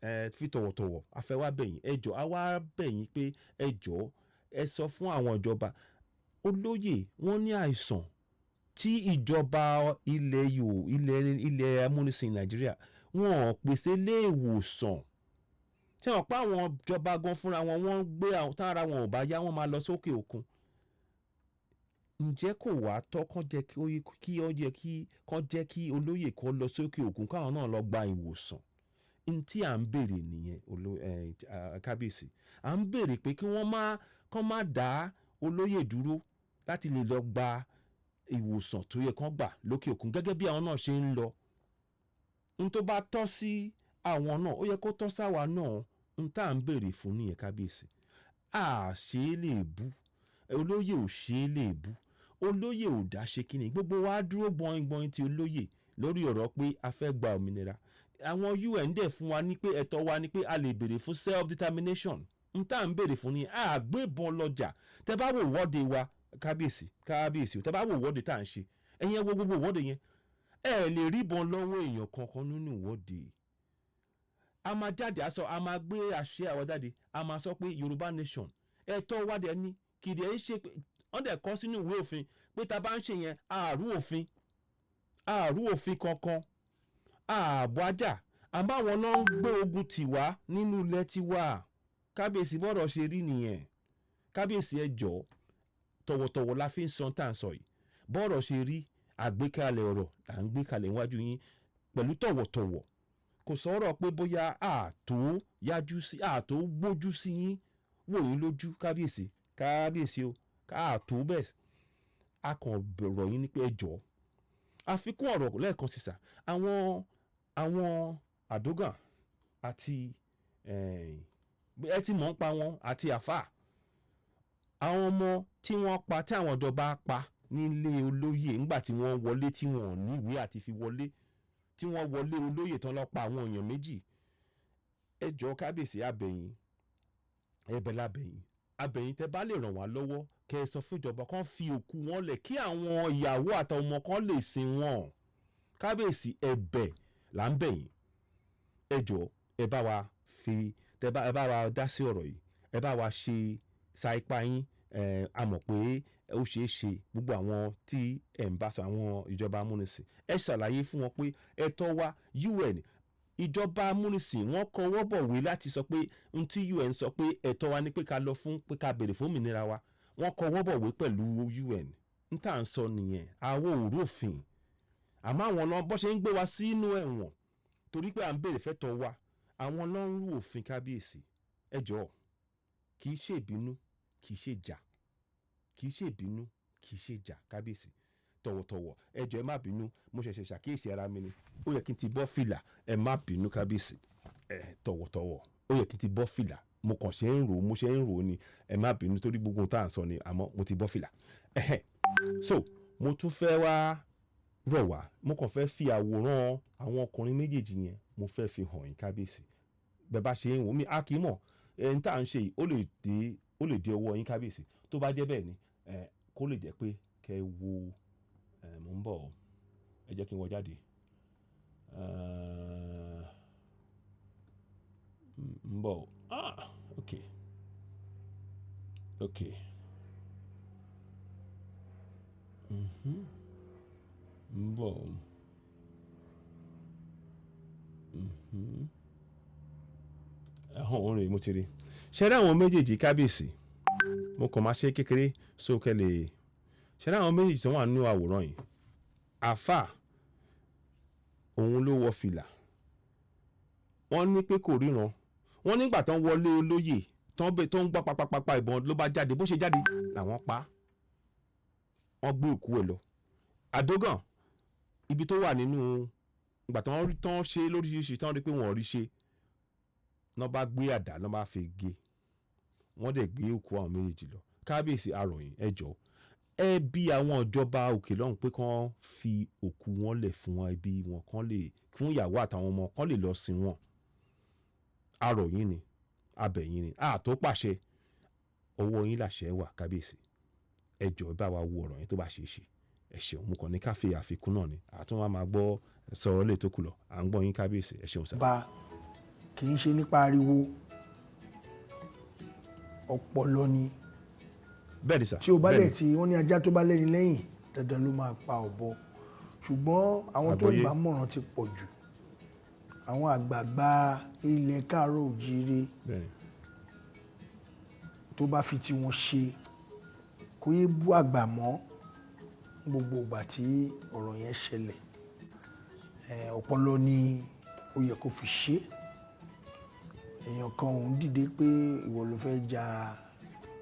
S1: ẹ fi tọ̀wọ̀tọ̀wọ̀ a fẹ́ wá bẹ̀ yín. Ẹ jọ̀ọ́, a wá bẹ̀ yín pé ẹ jọ̀ọ́, ẹ sọ fún àwọn ìjọba, olóyè wọ́n ní àìsàn tí ìjọba ilẹ̀ yòó ilẹ̀ amúnisìn Nàìjíríà, wọn ò pèsè ilé ìwòsàn tí wọ́n pa. Àwọn ìjọba gan fúnra wọn, wọ́n gbé àwọn tára wọn ò bá yá, wọ́n máa lọ sókè òkun. Ǹjẹ́ kò wá tọ́ kán jẹ́ kí ó yẹ kí kán jẹ́ kí olóyè kan lọ sókè òkun, káwọn náà lọ gba ìwòsàn? N tí à ń béèrè nìyẹn. Kábíyèsí, à ń béèrè pé kí wọ́n má kán má dá olóyè dúró láti lè lọ gba ìwòsàn tó yẹ kán gbà lókè òkun gẹ́gẹ́ bí àwọn náà ṣe ń lọ. N tó bá tọ́ sí àwọn náà, ó yẹ kó tọ́ sáwa náà. N tá à ń béèrè fún nìyẹn, kábíyèsí. À ṣe é lè bú olóyè, ò ṣe é lè bú olóyè, ò dá ṣe kíni. Gbogbo wa dúró gbọ̀ngbọ̀n ti olóyè lórí ọ̀rọ̀ pé a fẹ́ gba òmìnira. Àwọn UN dẹ̀ fún wa ní pé ẹ̀tọ́ wa ni pé a lè béèrè fún self determination. N tá à ń béèrè fún ni àgbébọn lọ́jà. Tẹ bá wò wọ́de wa, kábíyèsí, kábíyèsí, tẹ bá wò wọ́de tá à ń ṣe, ẹ̀yin ẹ wo gbogbo ìwọ́de yẹn, ẹ lè rí ìbọn lọ́wọ́ èèyàn kankan nínú ìwọ́de. A máa jáde, a sọ, a máa gbé àṣẹ àwa jáde, a máa sọ pé Yorùbá nation, ẹ̀tọ́ wa dẹ̀ ní. Kìdí ẹ̀ ń ṣe pé wọ́n dẹ̀ kọ́ sínú ìwé òfin pé tá a bá ń ṣe yẹn, àrú òfin kankan ààbò ajá, àmọ́ àwọn náà ń gbé ogun tiwa nínú ilẹ̀ tiwa. Kábíyèsí, bọ́rọ̀ ṣe rí nìyẹn. Kábíyèsí, ẹ jọ̀ọ́. Tọ̀wọ̀tọ̀wọ̀ la fi ń sọ tá à ń sọ yìí. Bọ́ọ̀rọ̀ ṣe rí, àgbékalẹ̀ ọ̀rọ̀ là ń gbé kalẹ̀ níwájú yín pẹ̀lú tọ̀wọ̀tọ̀wọ̀. Kò sọ̀rọ̀ pé bóyá àtó yájú sí, àtó gbójú sí yín, wò yín lójú, kábíyèsí, kábíyèsí o, káàtó bẹ́ẹ̀. A kàn bọ̀rọ̀ yín ní pé ẹ jọ̀ọ́. Àfikún ọ̀rọ̀ lẹ́ẹ̀kan sísà, àwọn àdógàn àti ẹ ti mọ̀ ń pa wọn àti àfà, àwọn ọmọ tí wọ́n pa, tí àwọn ìjọba pa nílé olóyè ńgbà tí wọ́n wọlé, tí wọ́n ò níwèé àti fi wọlé, tí wọ́n wọlé olóyè tán lọ pa àwọn èèyàn méjì. Ẹ jọ̀ọ́ kábíyèsí, abẹ̀yìn, ẹ̀bẹ̀ lábẹ̀yìn, abẹ̀yìn, tẹ́ bá lè ràn wá lọ́wọ́, kẹ́ ẹ sọ fún ìjọba kán fi òkú wọn lẹ̀ kí àwọn ìyàwó àtàwọn ọmọ kan lè sin wọn. Kábíyèsí, ẹ̀bẹ̀ là ń bẹ̀yìn. Ẹ jọ̀ọ́, ẹ bá wa fi tẹ́ bá, ẹ bá wa dá sí ọ̀rọ̀ yìí, ẹ bá wa ṣe sa ipá yín. Ẹ a mọ̀ pé ó ṣeé ṣe. Gbogbo àwọn tí ẹ̀ ń bá sọ, àwọn ìjọba amúnisìn, ẹ ṣàlàyé fún wọn pé ẹ̀tọ́ wa, UN, ìjọba amúnisìn, wọ́n kọwọ́ bọ̀wé láti sọ pé n tí UN sọ pé ẹ̀tọ́ wa ni pé ká lọ fún, pé ká béèrè fún òmìnira wa. Wọ́n kọwọ́ bọ̀wé pẹ̀lú UN. N tá à ń sọ nìyẹn. Àwọn òrófin, àmọ́ àwọn lọ bọ́ ṣe ń gbé wa sínú ẹ̀wọ̀n torí pé à ń béèrè fẹ́tọ̀ wa, àwọn ló ń rú òfin. Kábíyèsí, ẹ jọ̀ọ́, kì í ṣe ìbínú, kì í ṣe ìjà, kì í ṣe ìbínú, kì í ṣe ìjà. Kábíyèsí, tọ̀wọ̀tọ̀wọ̀, ẹ jọ̀ọ́, ẹ má bínú. Mo ṣẹ̀ṣẹ̀ ṣàkíyèsí ara mi ni, ó yẹ kí n ti bọ́ fìlà. Ẹ má bínú, kábíyèsí. Ẹ tọ̀wọ̀tọ̀wọ̀, ó yẹ kí n ti bọ́ fìlà. Mo kàn ṣe ń rò ó, mo ṣe ń rò ó ni. Ẹ má bínú torí gbogbo ohun tá à ń sọ ni, àmọ́ mo ti bọ́ fìlà. Ẹhẹ́. So mo tún fẹ́ wá rọ̀ wá, mo kàn fẹ́ fi àwòrán àwọn ọkùnrin méjèèjì yẹn, mo fẹ́ fi hàn yín, kábíyèsí. Bẹ́ẹ̀ bá ṣe ń wò mí, a kì í mọ̀ ẹni tá à ń ṣe yìí, ó lè dé ọwọ́ yín, kábíyèsí. Tó bá jẹ́ bẹ́ẹ̀ ni ẹ kó lè jẹ́ pé kẹ́ ẹ wo ẹ. Mò ń bọ̀ ọ́, ẹ jẹ́ kí n wọ jáde. Ń bọ̀ ọ́. Ah, ok, ń bọ̀ ọ́. Ẹ̀họ́n òun rèé, mo ti rí. Ṣe rí àwọn méjèèjì, kábíyèsí? Mo kàn máa ṣe kékeré sókè lè ṣe rí àwọn méjèèjì tó wà nínú àwòrán yìí. Àáfà, òun ló wọ fìlà. Wọ́n ní pé kò ríran. Wọ́n nígbà tán wọlé olóyè tán bẹ tó ń gbọ́ papapapa, ìbọn ló bá jáde. Bó ṣe jáde làwọn pa á, wọ́n gbé òkú ẹ̀ lọ. Àdógàn, ibi tó wà nínú ìgbà tán rí tán ṣe lóríṣiríṣi, tán rí pé wọ́n ò rí ṣe, náà bá gbé àdá, náà bá fi gé, wọ́n dẹ̀ gbé òkú àwọn méjèèjì lọ. Kábíyèsí, aròyìn, ẹ jọ̀ọ́, ẹ bí àwọn ìjọba òkè lọ́hùn pé kán fi òkú wọn lẹ̀ fún ẹbí wọn, kán lè fún ìyàwó àtàwọn ọmọ kán lè lọ sin wọn. Aròyìn ni, abẹ̀yìn ni, àtó pàṣẹ, ọwọ́ yín làṣẹ wà. Kábíyèsí, ẹ jọ̀ọ́, ẹ bá wa wo ọ̀rọ̀ yẹn tó bá ṣeé ṣe. Ẹ ṣeun. Mo kàn ní ká fi àfikún náà ni, àtún wa máa gbọ́ sọ̀rọ̀ lè tó kù lọ. À ń gbọ́ yín, kábíyèsí. Ẹ ṣeun sá.
S6: Ba kì í ṣe nípa ariwo, ọpọlọ ni.
S1: Bẹ́ẹ̀ ni sà.
S6: Tí o bá
S1: Bẹ́ẹ̀
S6: dẹ̀
S1: ni.
S6: tí wọ́n ní ajá tó bá lẹ́ni lẹ́yìn, dandan ló máa pa ọ̀bọ. Ṣùgbọ́n àwọn tó ń
S1: Àgbọ́yé.
S6: bá mọ̀ràn ti pọ̀ jù, àwọn àgbààgbà ilẹ̀ káàárọ̀ òjíire.
S1: Bẹ́ẹ̀ ni.
S6: Tó bá fi tiwọn ṣe, kó yé bú àgbà mọ́. Gbogbo ìgbà tí ọ̀rọ̀ yẹn ṣẹlẹ̀, ọpọlọ ni ó yẹ kó fi ṣe é. Èèyàn kan òun dìde pé ìwọ ló fẹ́ ja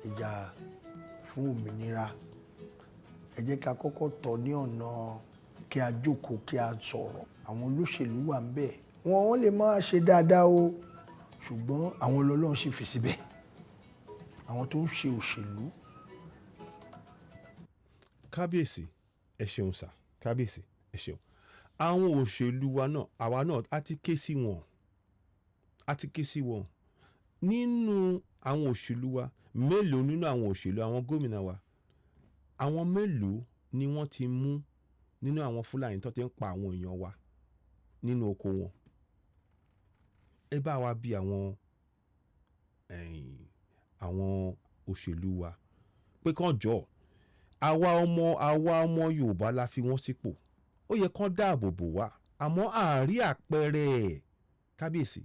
S6: ìjà fún òmìnira. Ẹ jẹ́ ká kọ́kọ́ tọ̀ ní ọ̀nà kí a jókòó, kí a sọ̀rọ̀. Àwọn olóṣèlú wà ń bẹ̀, wọ́n lè máa ṣe dáadáa o, ṣùgbọ́n àwọn Ọlọ́run sì fi síbẹ̀, àwọn tó ń ṣe òṣèlú.
S1: Kábíyèsí, ẹ ṣeun sà. Kábíyèsí, ẹ ṣeun. Àwọn òṣèlú wa náà, àwa náà á ti ké sí wọn, á ti ké sí wọn. Nínú àwọn òṣèlú wa, mélòó nínú àwọn òṣèlú, àwọn gómìnà wa, àwọn mélòó ni wọ́n ti mú nínú àwọn Fúlàní tó ti ń pa àwọn èèyàn wa nínú oko wọn? Ẹ bá wa bí àwọn àwọn òṣèlú wa pé kán jọ̀ọ́. Àwa ọmọ Yorùbá la fi wọ́n sípò, ó yẹ kán dáàbò bò wá, àmọ́ àárí àpẹẹrẹ ẹ̀. Kábíyèsí,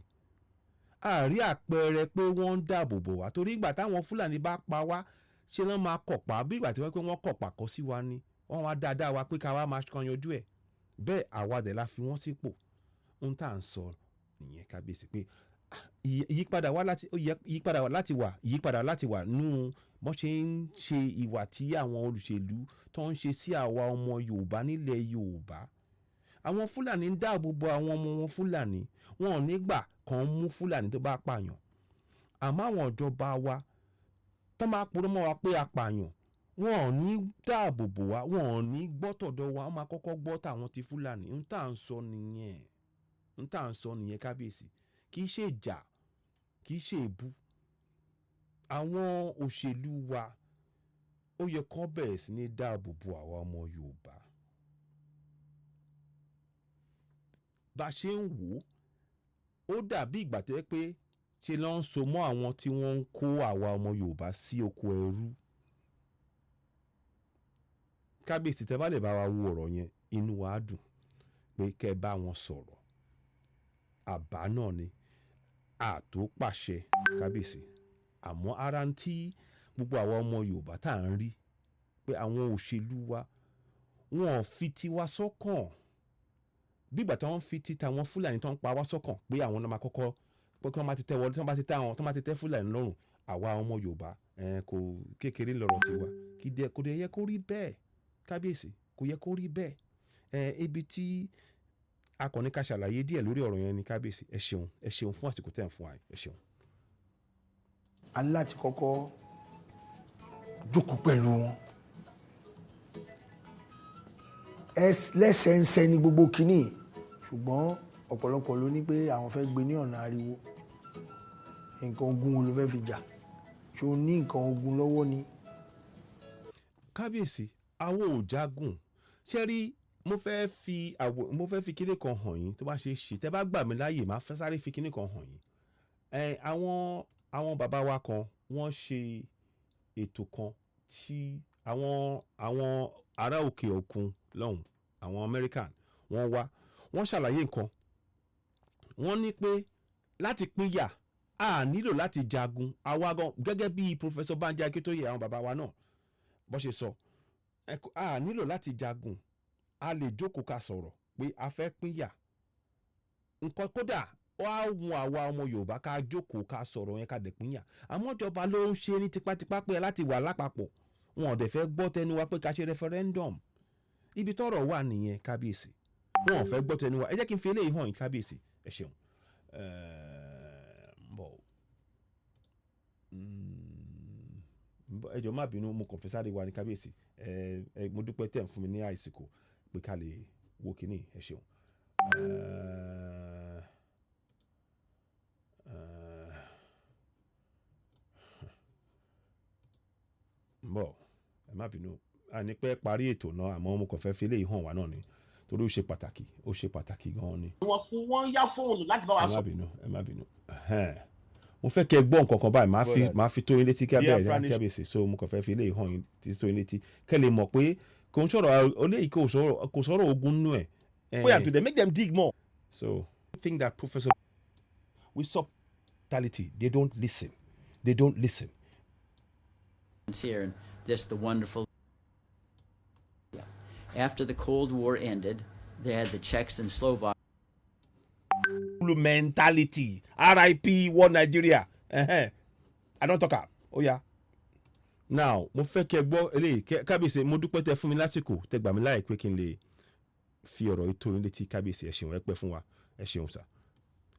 S1: àárí àpẹẹrẹ pé wọ́n ń dáàbò bò wá, torí ìgbà táwọn Fúlàní bá pa wá Ṣé wọ́n máa kọ̀pá bí ìgbà tí wọ́n pé wọ́n kọ̀pá kọ́ sí wa ni? Wọ́n wá dáadáa wa pé ká wá máa kan yanjú ẹ̀ bẹ́ẹ̀. Àwa dẹ̀ la fi wọ́n sípò. Ohun tá à ń sọ nìyẹn, kábíyèsí, pé ìyípadà wá láti ó yẹ ìyípadà láti wà nú bọ́n ṣe ń ṣe ìwà tí àwọn olùṣèlú tó ń ṣe sí àwa ọmọ Yorùbá nílẹ̀ Yorùbá. Àwọn Fúlàní ń dáàbò bo àwọn ọmọ wọn. Fúlàní wọn ò ní gbà kàn mú Fúlàní tó bá pààyàn, àmọ́ àwọn ìjọba wa tó máa purọ́ mọ́ wa pé apààyàn, wọn ò ní dáàbò bò wá, wọn ò ní gbọ́ tọ̀dọ̀ wa, wọ́n máa kọ́kọ́ gbọ́ tàwọn ti Fúlàní. Ń tà ń sọ nìyẹn, ń tà ń sọ nìyẹn, kábíyèsí. Kì í ṣe ìjà, kì í ṣe èbú. Àwọn òṣèlú wa, ó yẹ kó bẹ̀rẹ̀ sí ní dáàbò bo àwa ọmọ Yorùbá. Bá a ṣe ń wò ó, ó dàbí ìgbà tó yẹ pé ṣe ló ń so mọ́ àwọn tí wọ́n ń kó àwa ọmọ Yorùbá sí oko ẹrú. Kábíyèsí, tẹ́ bá lè bá wa wo ọ̀rọ̀ yẹn, inú wa á dùn pé kẹ́ ẹ bá wọn sọ̀rọ̀. Àbá náà ni àtó pàṣẹ, kábíyèsí, àmọ́ ara ń tí gbogbo àwa ọmọ Yorùbá tá à ń rí pé àwọn òṣèlú wa, wọn ò fi tiwa sọ́kàn bí ìgbà tí wọ́n fi ti tàwọn Fúlàní tó ń pa wá sọ́kàn, pé àwọn náà máa kọ́kọ́ pé kí wọ́n máa ti tẹ́ wọlé, tí wọ́n bá ti tẹ́ àwọn, tí wọ́n bá ti tẹ́ Fúlàní lọ́rùn, àwa ọmọ Yorùbá kò kékeré lọ́rọ̀ tiwa. Kì í dẹ, kò dẹ̀ yẹ kó rí bẹ́ẹ̀, kábíyèsí, kò yẹ kó rí bẹ́ẹ̀. Ibi tí akọni ká ṣàlàyé díẹ̀ lórí ọ̀rọ̀ yẹn ni, kábíyèsí. Ẹ ṣeun, ẹ ṣeun fún àsìkò tẹ̀ ń fún wa yìí. Ẹ ṣeun.
S6: A ní láti kọ́kọ́ jókòó pẹ̀lú wọn lẹ́sẹẹsẹ ní gbogbo kínní, ṣùgbọ́n ọ̀pọ̀lọpọ̀ ló ní pé àwọn fẹ́ gbé ní ọ̀nà ariwo. Nǹkan ogun wo ló fẹ́ fi jà? Ṣé o ní nǹkan ogun lọ́wọ́ ni?
S1: Kábíyèsí, àwọn ò jagun. Ṣé rí, mo fẹ́ fi kinní kan hàn yín, tó bá ṣe é ṣe, tẹ́ bá gbà mí láàyè, máa fẹ́ sáré fi kinní kan hàn yín. Ẹ àwọn bàbá wa kan, wọ́n ṣe ètò kan tí àwọn ará òkè òkun lọ́hùn, àwọn American, wọ́n wá, wọ́n ṣàlàyé nǹkan. Wọ́n ní pé láti pínyà, a nílò láti jagun. Àwa gan, gẹ́gẹ́ bí Professor Banji Akíntóyè, àwọn bàbá wa náà bó ṣe sọ, a nílò láti jagun. A lè jókòó ká sọ̀rọ̀ pé a fẹ́ pínyà nǹkan. Kódà ó á wun àwa ọmọ Yorùbá ká jókòó ká sọ̀rọ̀ yẹn, ká dẹ̀ pínyà. Àmọ́ ìjọba ló ń ṣe ní tipátipá pé láti wà lápapọ̀. Wọn ò dẹ̀ fẹ́ gbọ́ tẹnu wa pé ká ṣe referendum. Ibi tọ́rọ̀ wà nìyẹn, kábíyèsí. Wọn ò fẹ́ gbọ́ tẹnu wa. Ẹ jẹ́ kí n fi eléyìí hàn yín, kábíyèsí. Ẹ ṣeun. Ń bọ̀. Ẹ jọ̀ọ́, má bínú, mo kàn fẹ́ sáré wa ní, kábíyèsí. Ẹ ẹ mo dúpẹ́ tẹ̀ ń fún mi ní àìsíkò pé ká lè wo kínní. Ẹ ṣeun. Ń bọ̀, ẹ má bínú, a ní pẹ́ parí ètò náà, àmọ́ mo kàn fẹ́ fi eléyìí hàn wá náà ni, torí ó ṣe pàtàkì, ó ṣe pàtàkì gan-an ni.
S7: Wọn fún wọn yá fóònù láti bá wa
S1: Ẹ má
S7: sọ.
S1: bínú, ẹ má bínú. Ẹhẹ́n. Mo fẹ́ kẹ́ ẹ gbọ́ nǹkan kan báyìí, máa fi tó yín létí kí abẹ́rẹ́
S4: Biafra
S1: kí abẹ́sẹ̀. So mo kàn fẹ́ fi eléyìí hàn yín, tó yín létí, kẹ́ lè mọ̀ pé kò ń sọ̀rọ̀ eléyìí, kò sọ̀rọ̀ ogun nú ẹ̀.
S7: Bóyá to dem make them dig more.
S1: So think that Professor we stop mentality. They don't listen, they don't listen.
S8: Here and this the wonderful. Yeah. After the Cold War ended, they had the Czechs and Slovaks
S1: Mentality. RIP one Nigeria. I don talk am. Ó yá now, mo fẹ́ kẹ́ gbọ́ eléyìí. Kábíyèsí, mo dúpẹ́ tẹ́ fún mi lásìkò, tẹ́ gbà mí láàyè pé kí n lè fi ọ̀rọ̀ yìí tó yín létí. Kábíyèsí, ẹ ṣeun, ẹ pẹ́ fún wa. Ẹ ṣeun sà.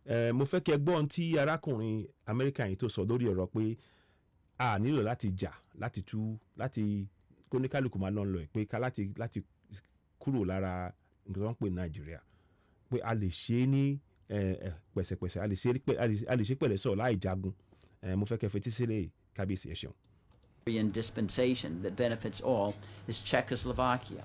S1: Ẹ mo fẹ́ kẹ́ gbọ́ ohun tí arákùnrin Amẹ́ríkà yìí tó sọ lórí ọ̀rọ̀ pé a nílò láti jà láti tú láti kóníkálukú máa lọ́n lọ ẹ̀, pé ká láti kúrò lára nǹkan tó ń pè ní Nàìjíríà, pé a lè ṣe é ní pẹ̀sẹ̀pẹ̀sẹ̀, a lè ṣe pẹ̀lẹ́ sọ̀rọ̀ láì jagun. Mo fẹ́ kẹ́ fetí sílẹ̀, kábíyèsí. Ẹ ṣeun.
S8: dispensation that benefits all is Czechoslovakia.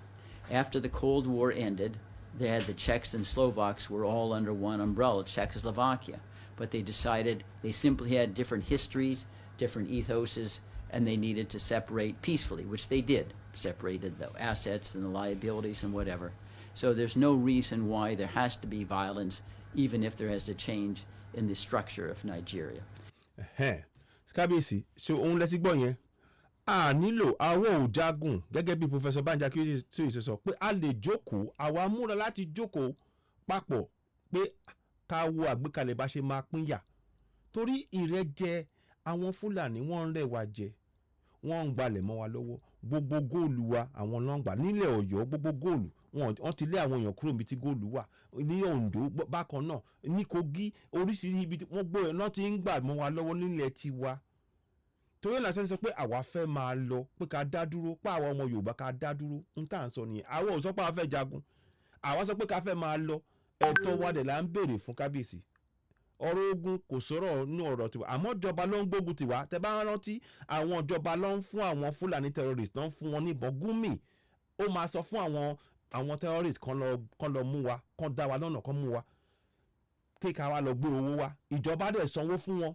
S8: After the Cold War ended, they had the Czechs and Slovaks were all under one umbrella, Czechoslovakia. But they decided they simply had different histories, different ethoses, and they needed to separate peacefully, which they did. Separated the assets and the liabilities and whatever. So there's no reason why there has to be violence, even if there is a change in the structure of Nigeria.
S1: Ẹ̀hẹ́n. Kábíyèsí, ṣe òun lẹ ti gbọ́ yẹn? A nílò àwọn ò jagun, gẹ́gẹ́ bí Professor Banji Akintoye ṣe sọ pé a lè jókòó. Àwa múra láti jókòó papọ̀ pé ká wo àgbékalẹ̀ bá ṣe máa pínyà, torí ìrẹ́jẹ àwọn Fúlàní, wọ́n ń rẹ́ wa jẹ, wọ́n ń gbalẹ̀ mọ́ wa lọ́wọ́. Gbogbo góòlù wa, àwọn ló ń gbà nílẹ̀ Ọ̀yọ́. Gbogbo góòlù wọn, wọ́n ti lé àwọn èèyàn kúrò níbi tí góòlù wà. Ní Oǹdó bákan náà, ní Kogi, oríṣiríṣi ibi tí wọ́n gbọ́ ẹ̀ náà ti ń gbà mọ́ wa lọ́wọ́ nílẹ̀ tiwa. Torí ẹ̀ lásán sọ pé àwa fẹ́ máa lọ, pé ká dá dúró, pé àwa ọmọ Yorùbá ká dá dúró. Ń tà ń sọ nìyẹn. Àwa ò sọ pé àwa fẹ́ jagun, àwa sọ pé ká fẹ́ máa lọ. Ẹ̀tọ́ wa dẹ̀ là ń béèrè fún, kábíyèsí. Ọ̀rọ̀ ogun kò sọ̀rọ̀ nínú ọ̀rọ̀ tiwa, àmọ́ ìjọba ló ń gbógun tiwa. Tẹ bá rántí, àwọn ìjọba ló ń fún àwọn Fúlàní terrorist, ló ń fún wọn níbọn. Gumi ó máa sọ fún àwọn terrorist kan lọ mú wa, kan dá wa lọ́nà, kan mú wa, kí ká wa lọ gbé owó wa. Ìjọba dẹ̀ sanwó fún wọn.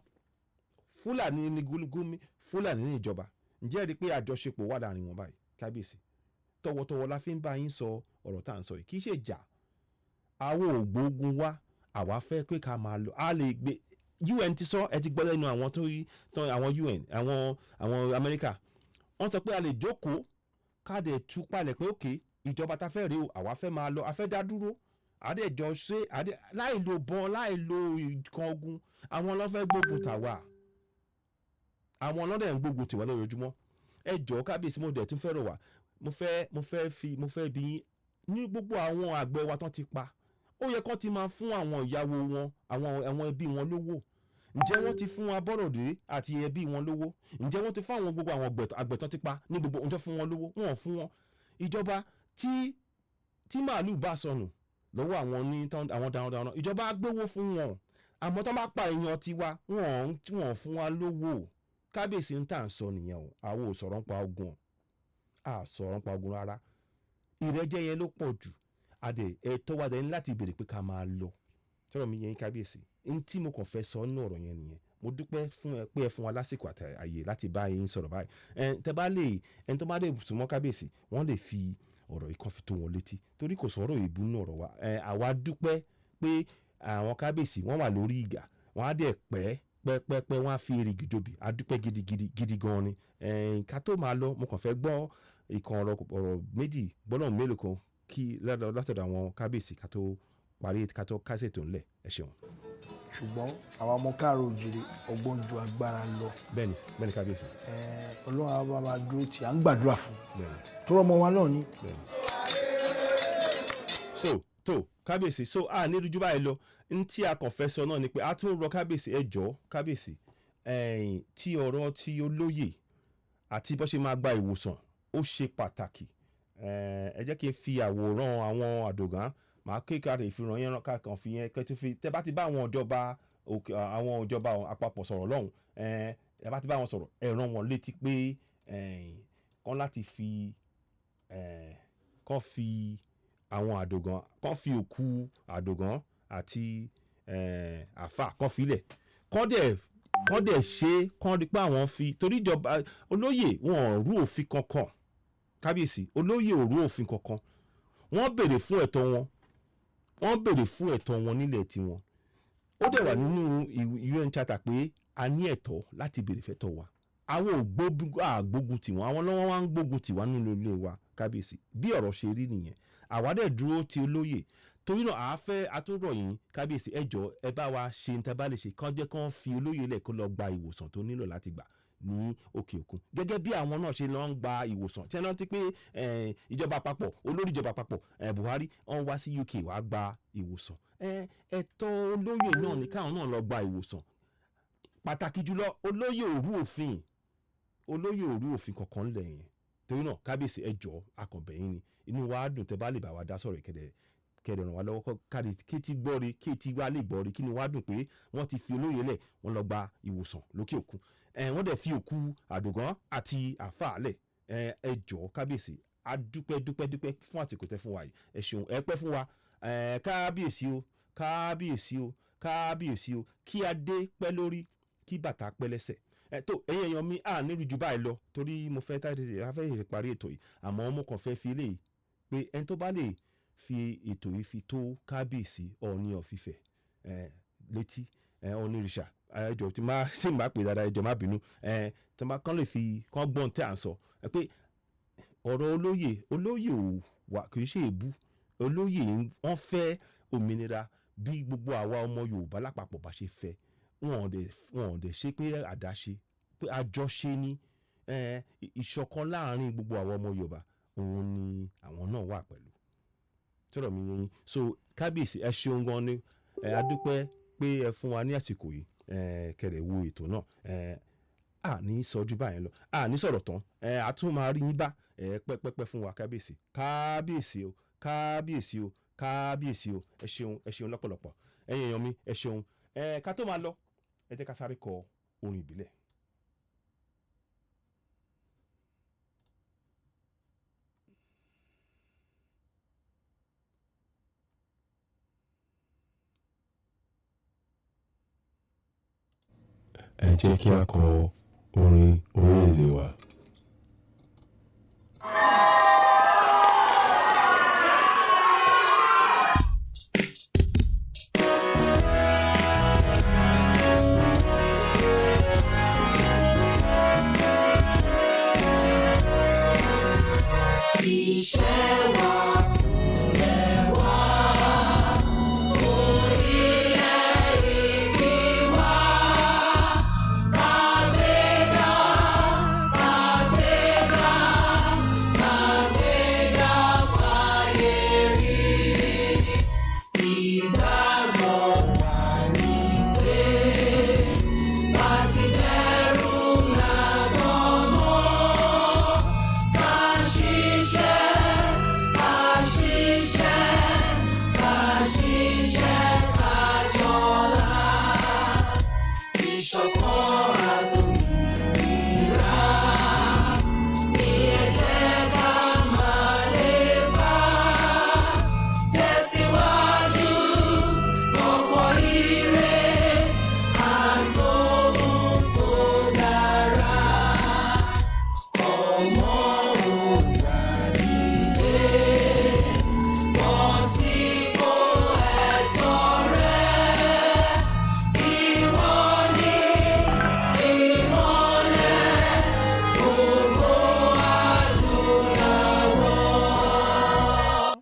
S1: Fúlàní ní Gumi, Fúlàní ní ìjọba. Ǹjẹ́ ẹ rí i pé àjọṣepọ̀ wà láàrin wọn báyìí? Kábíyèsí, tọwọ́tọwọ́ la fi ń bá yín sọ ọ̀rọ̀ tá à ń sọ yìí. Kì í ṣe ìjà. Àwọn ògbógun wa, àwa fẹ́ pé ká máa lọ. A lè gbé UN ti sọ, ẹ ti gbọ́ lẹ́nu àwọn tó yí tán, àwọn UN, àwọn Amẹ́ríkà, wọ́n sọ pé a lè jókòó, ká dẹ̀ tú palẹ̀ pé òkè ìjọba ta fẹ́ rèé o, àwa fẹ́ máa lọ, a fẹ́ dá dúró, àdẹ̀jọ ṣe àdẹ̀ láì lo bọn, láì lo nǹkan ogun. Àwọn ló fẹ́ gbógun tàwa, àwọn ọlọ́dẹ̀ ń gbógun tiwa lójoojúmọ́. Ẹ jọ̀ọ́ kábíyèsí, mo dẹ̀ tún fẹ́ rọ̀ wá, mo fẹ́ bi yín ní gbogbo àwọn àgbẹ̀ wa tán ti pa. Ó yẹ kán ti máa fún àwọn ìyàwó wọn, àwọn ẹbí wọn lówó. Ǹjẹ́ wọ́n ti fún Abọ́rọ̀dé àti ẹbí wọn lówó? Ǹjẹ́ wọ́n ti fún àwọn gbogbo àwọn àgbẹ̀ tán ti pa ní gbogbo ǹjẹ́ fún wọn lówó? Wọn ò fún wọn. Ìjọba, tí màálù bá sọnù lọ́wọ́ àwọn ní àwọn darandaran, ìjọba á gbówó fún wọn, àmọ́ tán bá pa èèyàn tiwa, wọ́n fún wa lówó. Kábíyèsí, ń tà ń sọ nìyẹn o. Àwọn ò sọ̀rọ̀ ń pa ogun o, a sọ̀rọ̀ ń pa ogun rárá. Ìrẹ́jẹ yẹn ló pọ̀ jù. Adẹ ẹ̀tọ́ wa dẹ̀ ní láti béèrè pé ká máa lọ. Sọ̀rọ̀ mi yẹn, kábíyèsí, n tí mo kàn fẹ́ sọ nínú ọ̀rọ̀ yẹn nìyẹn. Mo dúpẹ́ fún ẹ pé ẹ fún wa lásìkò àti àyè láti bá yín sọ̀rọ̀ báyìí. Ẹ tẹ bá lè, ẹni tó bá lè súnmọ́ kábíyèsí, wọ́n lè fi ọ̀rọ̀ yìí kan fi tó wọn létí, torí kò sọ̀rọ̀ ìbú nínú ọ̀rọ̀ wa. Ẹ àwa dúpẹ́ pé àwọn kábíyèsí wọ́n wà lórí ìgà, wọ́n á dẹ̀ pẹ́ pẹ́pẹ́pẹ́, wọ́n á fi èrìgì jobi. A dúpẹ́ gidigidi gidi gan ni. Ẹ ká tó máa lọ, mo kàn fẹ́ gbọ́ ìkan ọ̀rọ̀ méjì, gbọ́dọ̀ mélòó kan kí látọ̀dọ̀ àwọn kábíyèsí, ká tó parí, ká tó kásẹ̀ tó ńlẹ̀. Ẹ ṣeun.
S6: Ṣùgbọ́n àwa ọmọ káàró òjìrè, ọgbọ́n ju agbára lọ.
S1: Bẹ́ẹ̀ni, kábíyèsí.
S6: Ọlọ́run á bá wa dúró tí à ń gbàdúrà fún tó rọ́mọ wa náà ni.
S1: Bẹ́ẹ̀ni. So tó kábíyèsí, so a ní rújú báyìí lọ. N tí a kàn fẹ́ sọ náà ni pé a tún rọ kábíyèsí, ẹ jọ̀ọ́ kábíyèsí, ẹ̀yìn tí ọ̀rọ̀ tí olóyè àti bó ṣe máa gba ìwòsàn, ó ṣe pàtàkì. Ẹ jẹ́ kí n fi àwòrán àwọn àdògán, màá kékeré ìfihàn yẹn kákan fi yẹn kẹ́tù fi. Tẹ́ bá ti bá àwọn ìjọba òkè, àwọn ìjọba àpapọ̀ sọ̀rọ̀ lọ́hùn, ẹ bá ti bá wọn sọ̀rọ̀, ẹ rán wọn létí pé kán láti fi kán fi àwọn àdògán, kán fi òkú àdògán àti àfà, kán filẹ̀, kán dẹ̀ ṣe kán rí pé àwọn fi, torí ìjọba olóyè wọn ò rú òfin kankan. Kábíyèsí, olóyè ò rú òfin kankan. Wọ́n béèrè fún ẹ̀tọ́ wọn, wọ́n béèrè fún ẹ̀tọ́ wọn nílẹ̀ tiwọn. Ó dẹ̀ wà nínú UN Charter pé a ní ẹ̀tọ́ láti béèrè fẹ́tọ́ wa. Àwọn ò gbógun tiwọn, àwọn lọ́wọ́ wa ń gbógun tiwa nínú ilé wa. Kábíyèsí, bí ọ̀rọ̀ ṣe rí nìyẹn. Àwa dẹ̀ dúró ti olóyè, torí náà àá fẹ́ atúrọ̀ yín, kábíyèsí. Ẹ jọ̀ọ́, ẹ bá wa ṣe ní tẹ́ bá lè ṣe, kán jẹ́ kán fi olóyè lẹ̀, kó lọ gba ìwòsàn tó nílò láti gbà ní òkè òkun, gẹ́gẹ́ bí àwọn náà ṣe lọ ń gba ìwòsàn tí ẹ rántí pé ìjọba àpapọ̀, olórí ìjọba àpapọ̀, Buhari, wọ́n wá sí UK wàá gba ìwòsàn. Ẹ̀tọ́ olóyè náà ní káwọn náà lọ gba ìwòsàn. Pàtàkì jùlọ, olóyè ò rú òfin, olóyè ò rú òfin kankan lẹ̀ yẹn. Torí náà kábíyèsí, ẹ jọ̀ọ́, akànbẹ̀yìn ni. Inú wa á dùn tẹ́ bá lè bá wa dá sọ̀rọ̀ ìkẹdẹ kẹdẹ ràn wá lọ́wọ́ kárí kétí gbọ́re, kétí wá lè gbọ́re, kí ni wàá dùn pé wọ́n ti fi olóyè lẹ̀, wọ́n lọ gba ìwòsàn lókè òkun. Wọ́n dẹ̀ fi òkú àdògán àti àfáà lẹ̀. Ẹ jọ̀ọ́ kábíyèsí, a dúpẹ́ dúpẹ́ dúpẹ́ fún àsìkò tẹ́ fún wa yìí. Ẹ ṣeun, ẹ pẹ́ fún wa. Kábíyèsí o, kábíyèsí o, kábíyèsí o. Kí adé pẹ́ lórí, kí bàtà pẹ́ lẹ́sẹ̀. Ẹ tó ẹ̀yin èèyàn mi, à ní jù báyìí lọ, torí mo fẹ́ tá a fẹ́ tètè parí ètò yìí. Àmọ́ mo kàn fẹ́ fi eléyìí pé ẹni tó bá lè fi ètò yìí fi tó kábíyèsí Ọọ̀ni of Ifẹ̀ létí, Ọọ̀ni ìrìṣà. Ẹ jọ̀ọ́, tí má sì má pè dáadáa, ẹ jọ̀ọ́, má bínú. Ẹ tí má kán lè fi kán gbọ́n tí à ń sọ ẹ pé ọ̀rọ̀ olóyè, olóyè ò wà, kì í ṣe èébú. Olóyè wọ́n fẹ́ òmìnira bí gbogbo àwa ọmọ Yorùbá lápapọ̀ bá ṣe fẹ́. Wọn ò dẹ̀ ṣe pé àdáṣe pé àjọṣe ni ìṣọ̀kan láàrin gbogbo àwa ọmọ Yorùbá, òun ni àwọn náà wà pẹ̀lú tọ́rọ̀ mi yẹn. So kábíyèsí, ẹ ṣeun gan ni. Ẹ adúpẹ́ pé ẹ fún wa ní àsìkò yìí, ẹ kẹrẹ̀ wo ètò náà. Ẹ à ní sọ ju báyẹn lọ, à ní sọ̀rọ̀ tán. Ẹ a tún máa rí yín bá ẹ pẹ́pẹ́pẹ́ fún wa. Kábíyèsí, kábíyèsí o, kábíyèsí o, kábíyèsí o. Ẹ ṣeun, ẹ ṣeun lọ́pọ̀lọpọ̀. Ẹ̀yin èèyàn mi, ẹ ṣeun. Ẹ ká tó máa lọ, ẹ jẹ́ ká sáré kọ orin ìbílẹ̀.
S4: Ẹ jẹ́ kí a kọ orin orílẹ̀-èdè wa.
S3: Iṣẹ́ wa fúnlẹ̀ wa, fún ilẹ̀ ìbí wa. Kàgbéga, kàgbéga, kàgbéga fáyé rí. Ìgbàgbọ́ wa ni pé bá ti bẹ̀rù làbọ̀ mọ́. Ká ṣiṣẹ́, ká ṣiṣẹ́, ká ṣiṣẹ́ ká jọlá. Ìṣọ̀kan àtòmìnira ní ẹ jẹ́ ká máa lépa. Tẹ̀síwájú fọ́pọ̀ ire àtòhun tó dára. Ọmọ Oòduà dìde, bọ́ sípò ẹ̀tọ́ rẹ. Ìwọ ni ìmọ́lẹ̀ gbogbo adúláwọ̀.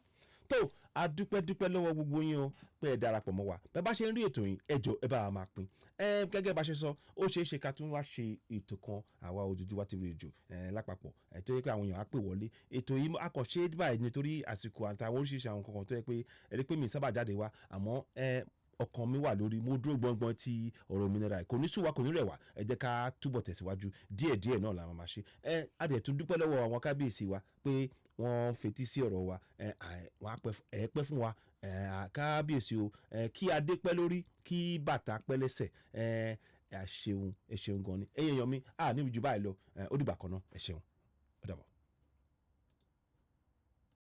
S1: Tó a dúpẹ́ dúpẹ́ lọ́wọ́ gbogbo yín o pé ẹ darapọ̀ mọ́ wa. Bẹ́ẹ̀ bá ṣe ń rí ètò yìí, ẹ jọ̀ọ́, ẹ bá wa máa pín ẹ. Gẹ́gẹ́ bá ṣe sọ, ó ṣeé ṣe ká tún wá ṣe ètò kan, àwa Odùduwà TV Radio lápapọ̀ ẹ, tó yẹ pé àwọn èèyàn á pè wọlé. Ètò yìí a kàn ṣe é báyìí nítorí àsìkò àtàwọn oríṣiríṣi àwọn kankan tó yẹ pé ẹ rí pé mi sábà jáde wá, àmọ́ ẹ ọkàn mi wà lórí, mo dúró gbọngbọn tí ọ̀rọ̀ òmìnira ẹ̀ kò ní sú wa, kò ní rẹ̀ wá. Ẹ jẹ́ ká túbọ̀ tẹ̀síwájú díẹ̀díẹ̀ náà la máa ṣe. Ẹ á dẹ̀ tún dúpẹ́ lọ́wọ́ àwọn kábíyèsí wa pé wọ́n fetí sí ọ̀rọ̀ wa. Ẹ wọ́n á pẹ́ fún wa. Ẹ kábíyèsí o, ẹ kí adé pẹ́ lórí, kí bàtà pẹ́ lẹ́sẹ̀. Ẹ ṣeun, ẹ ṣeun gan ni. Ẹ̀yin èèyàn mi, a níbi jù báyìí lọ. Ẹ ó dìgbà kan náà, ẹ ṣeun.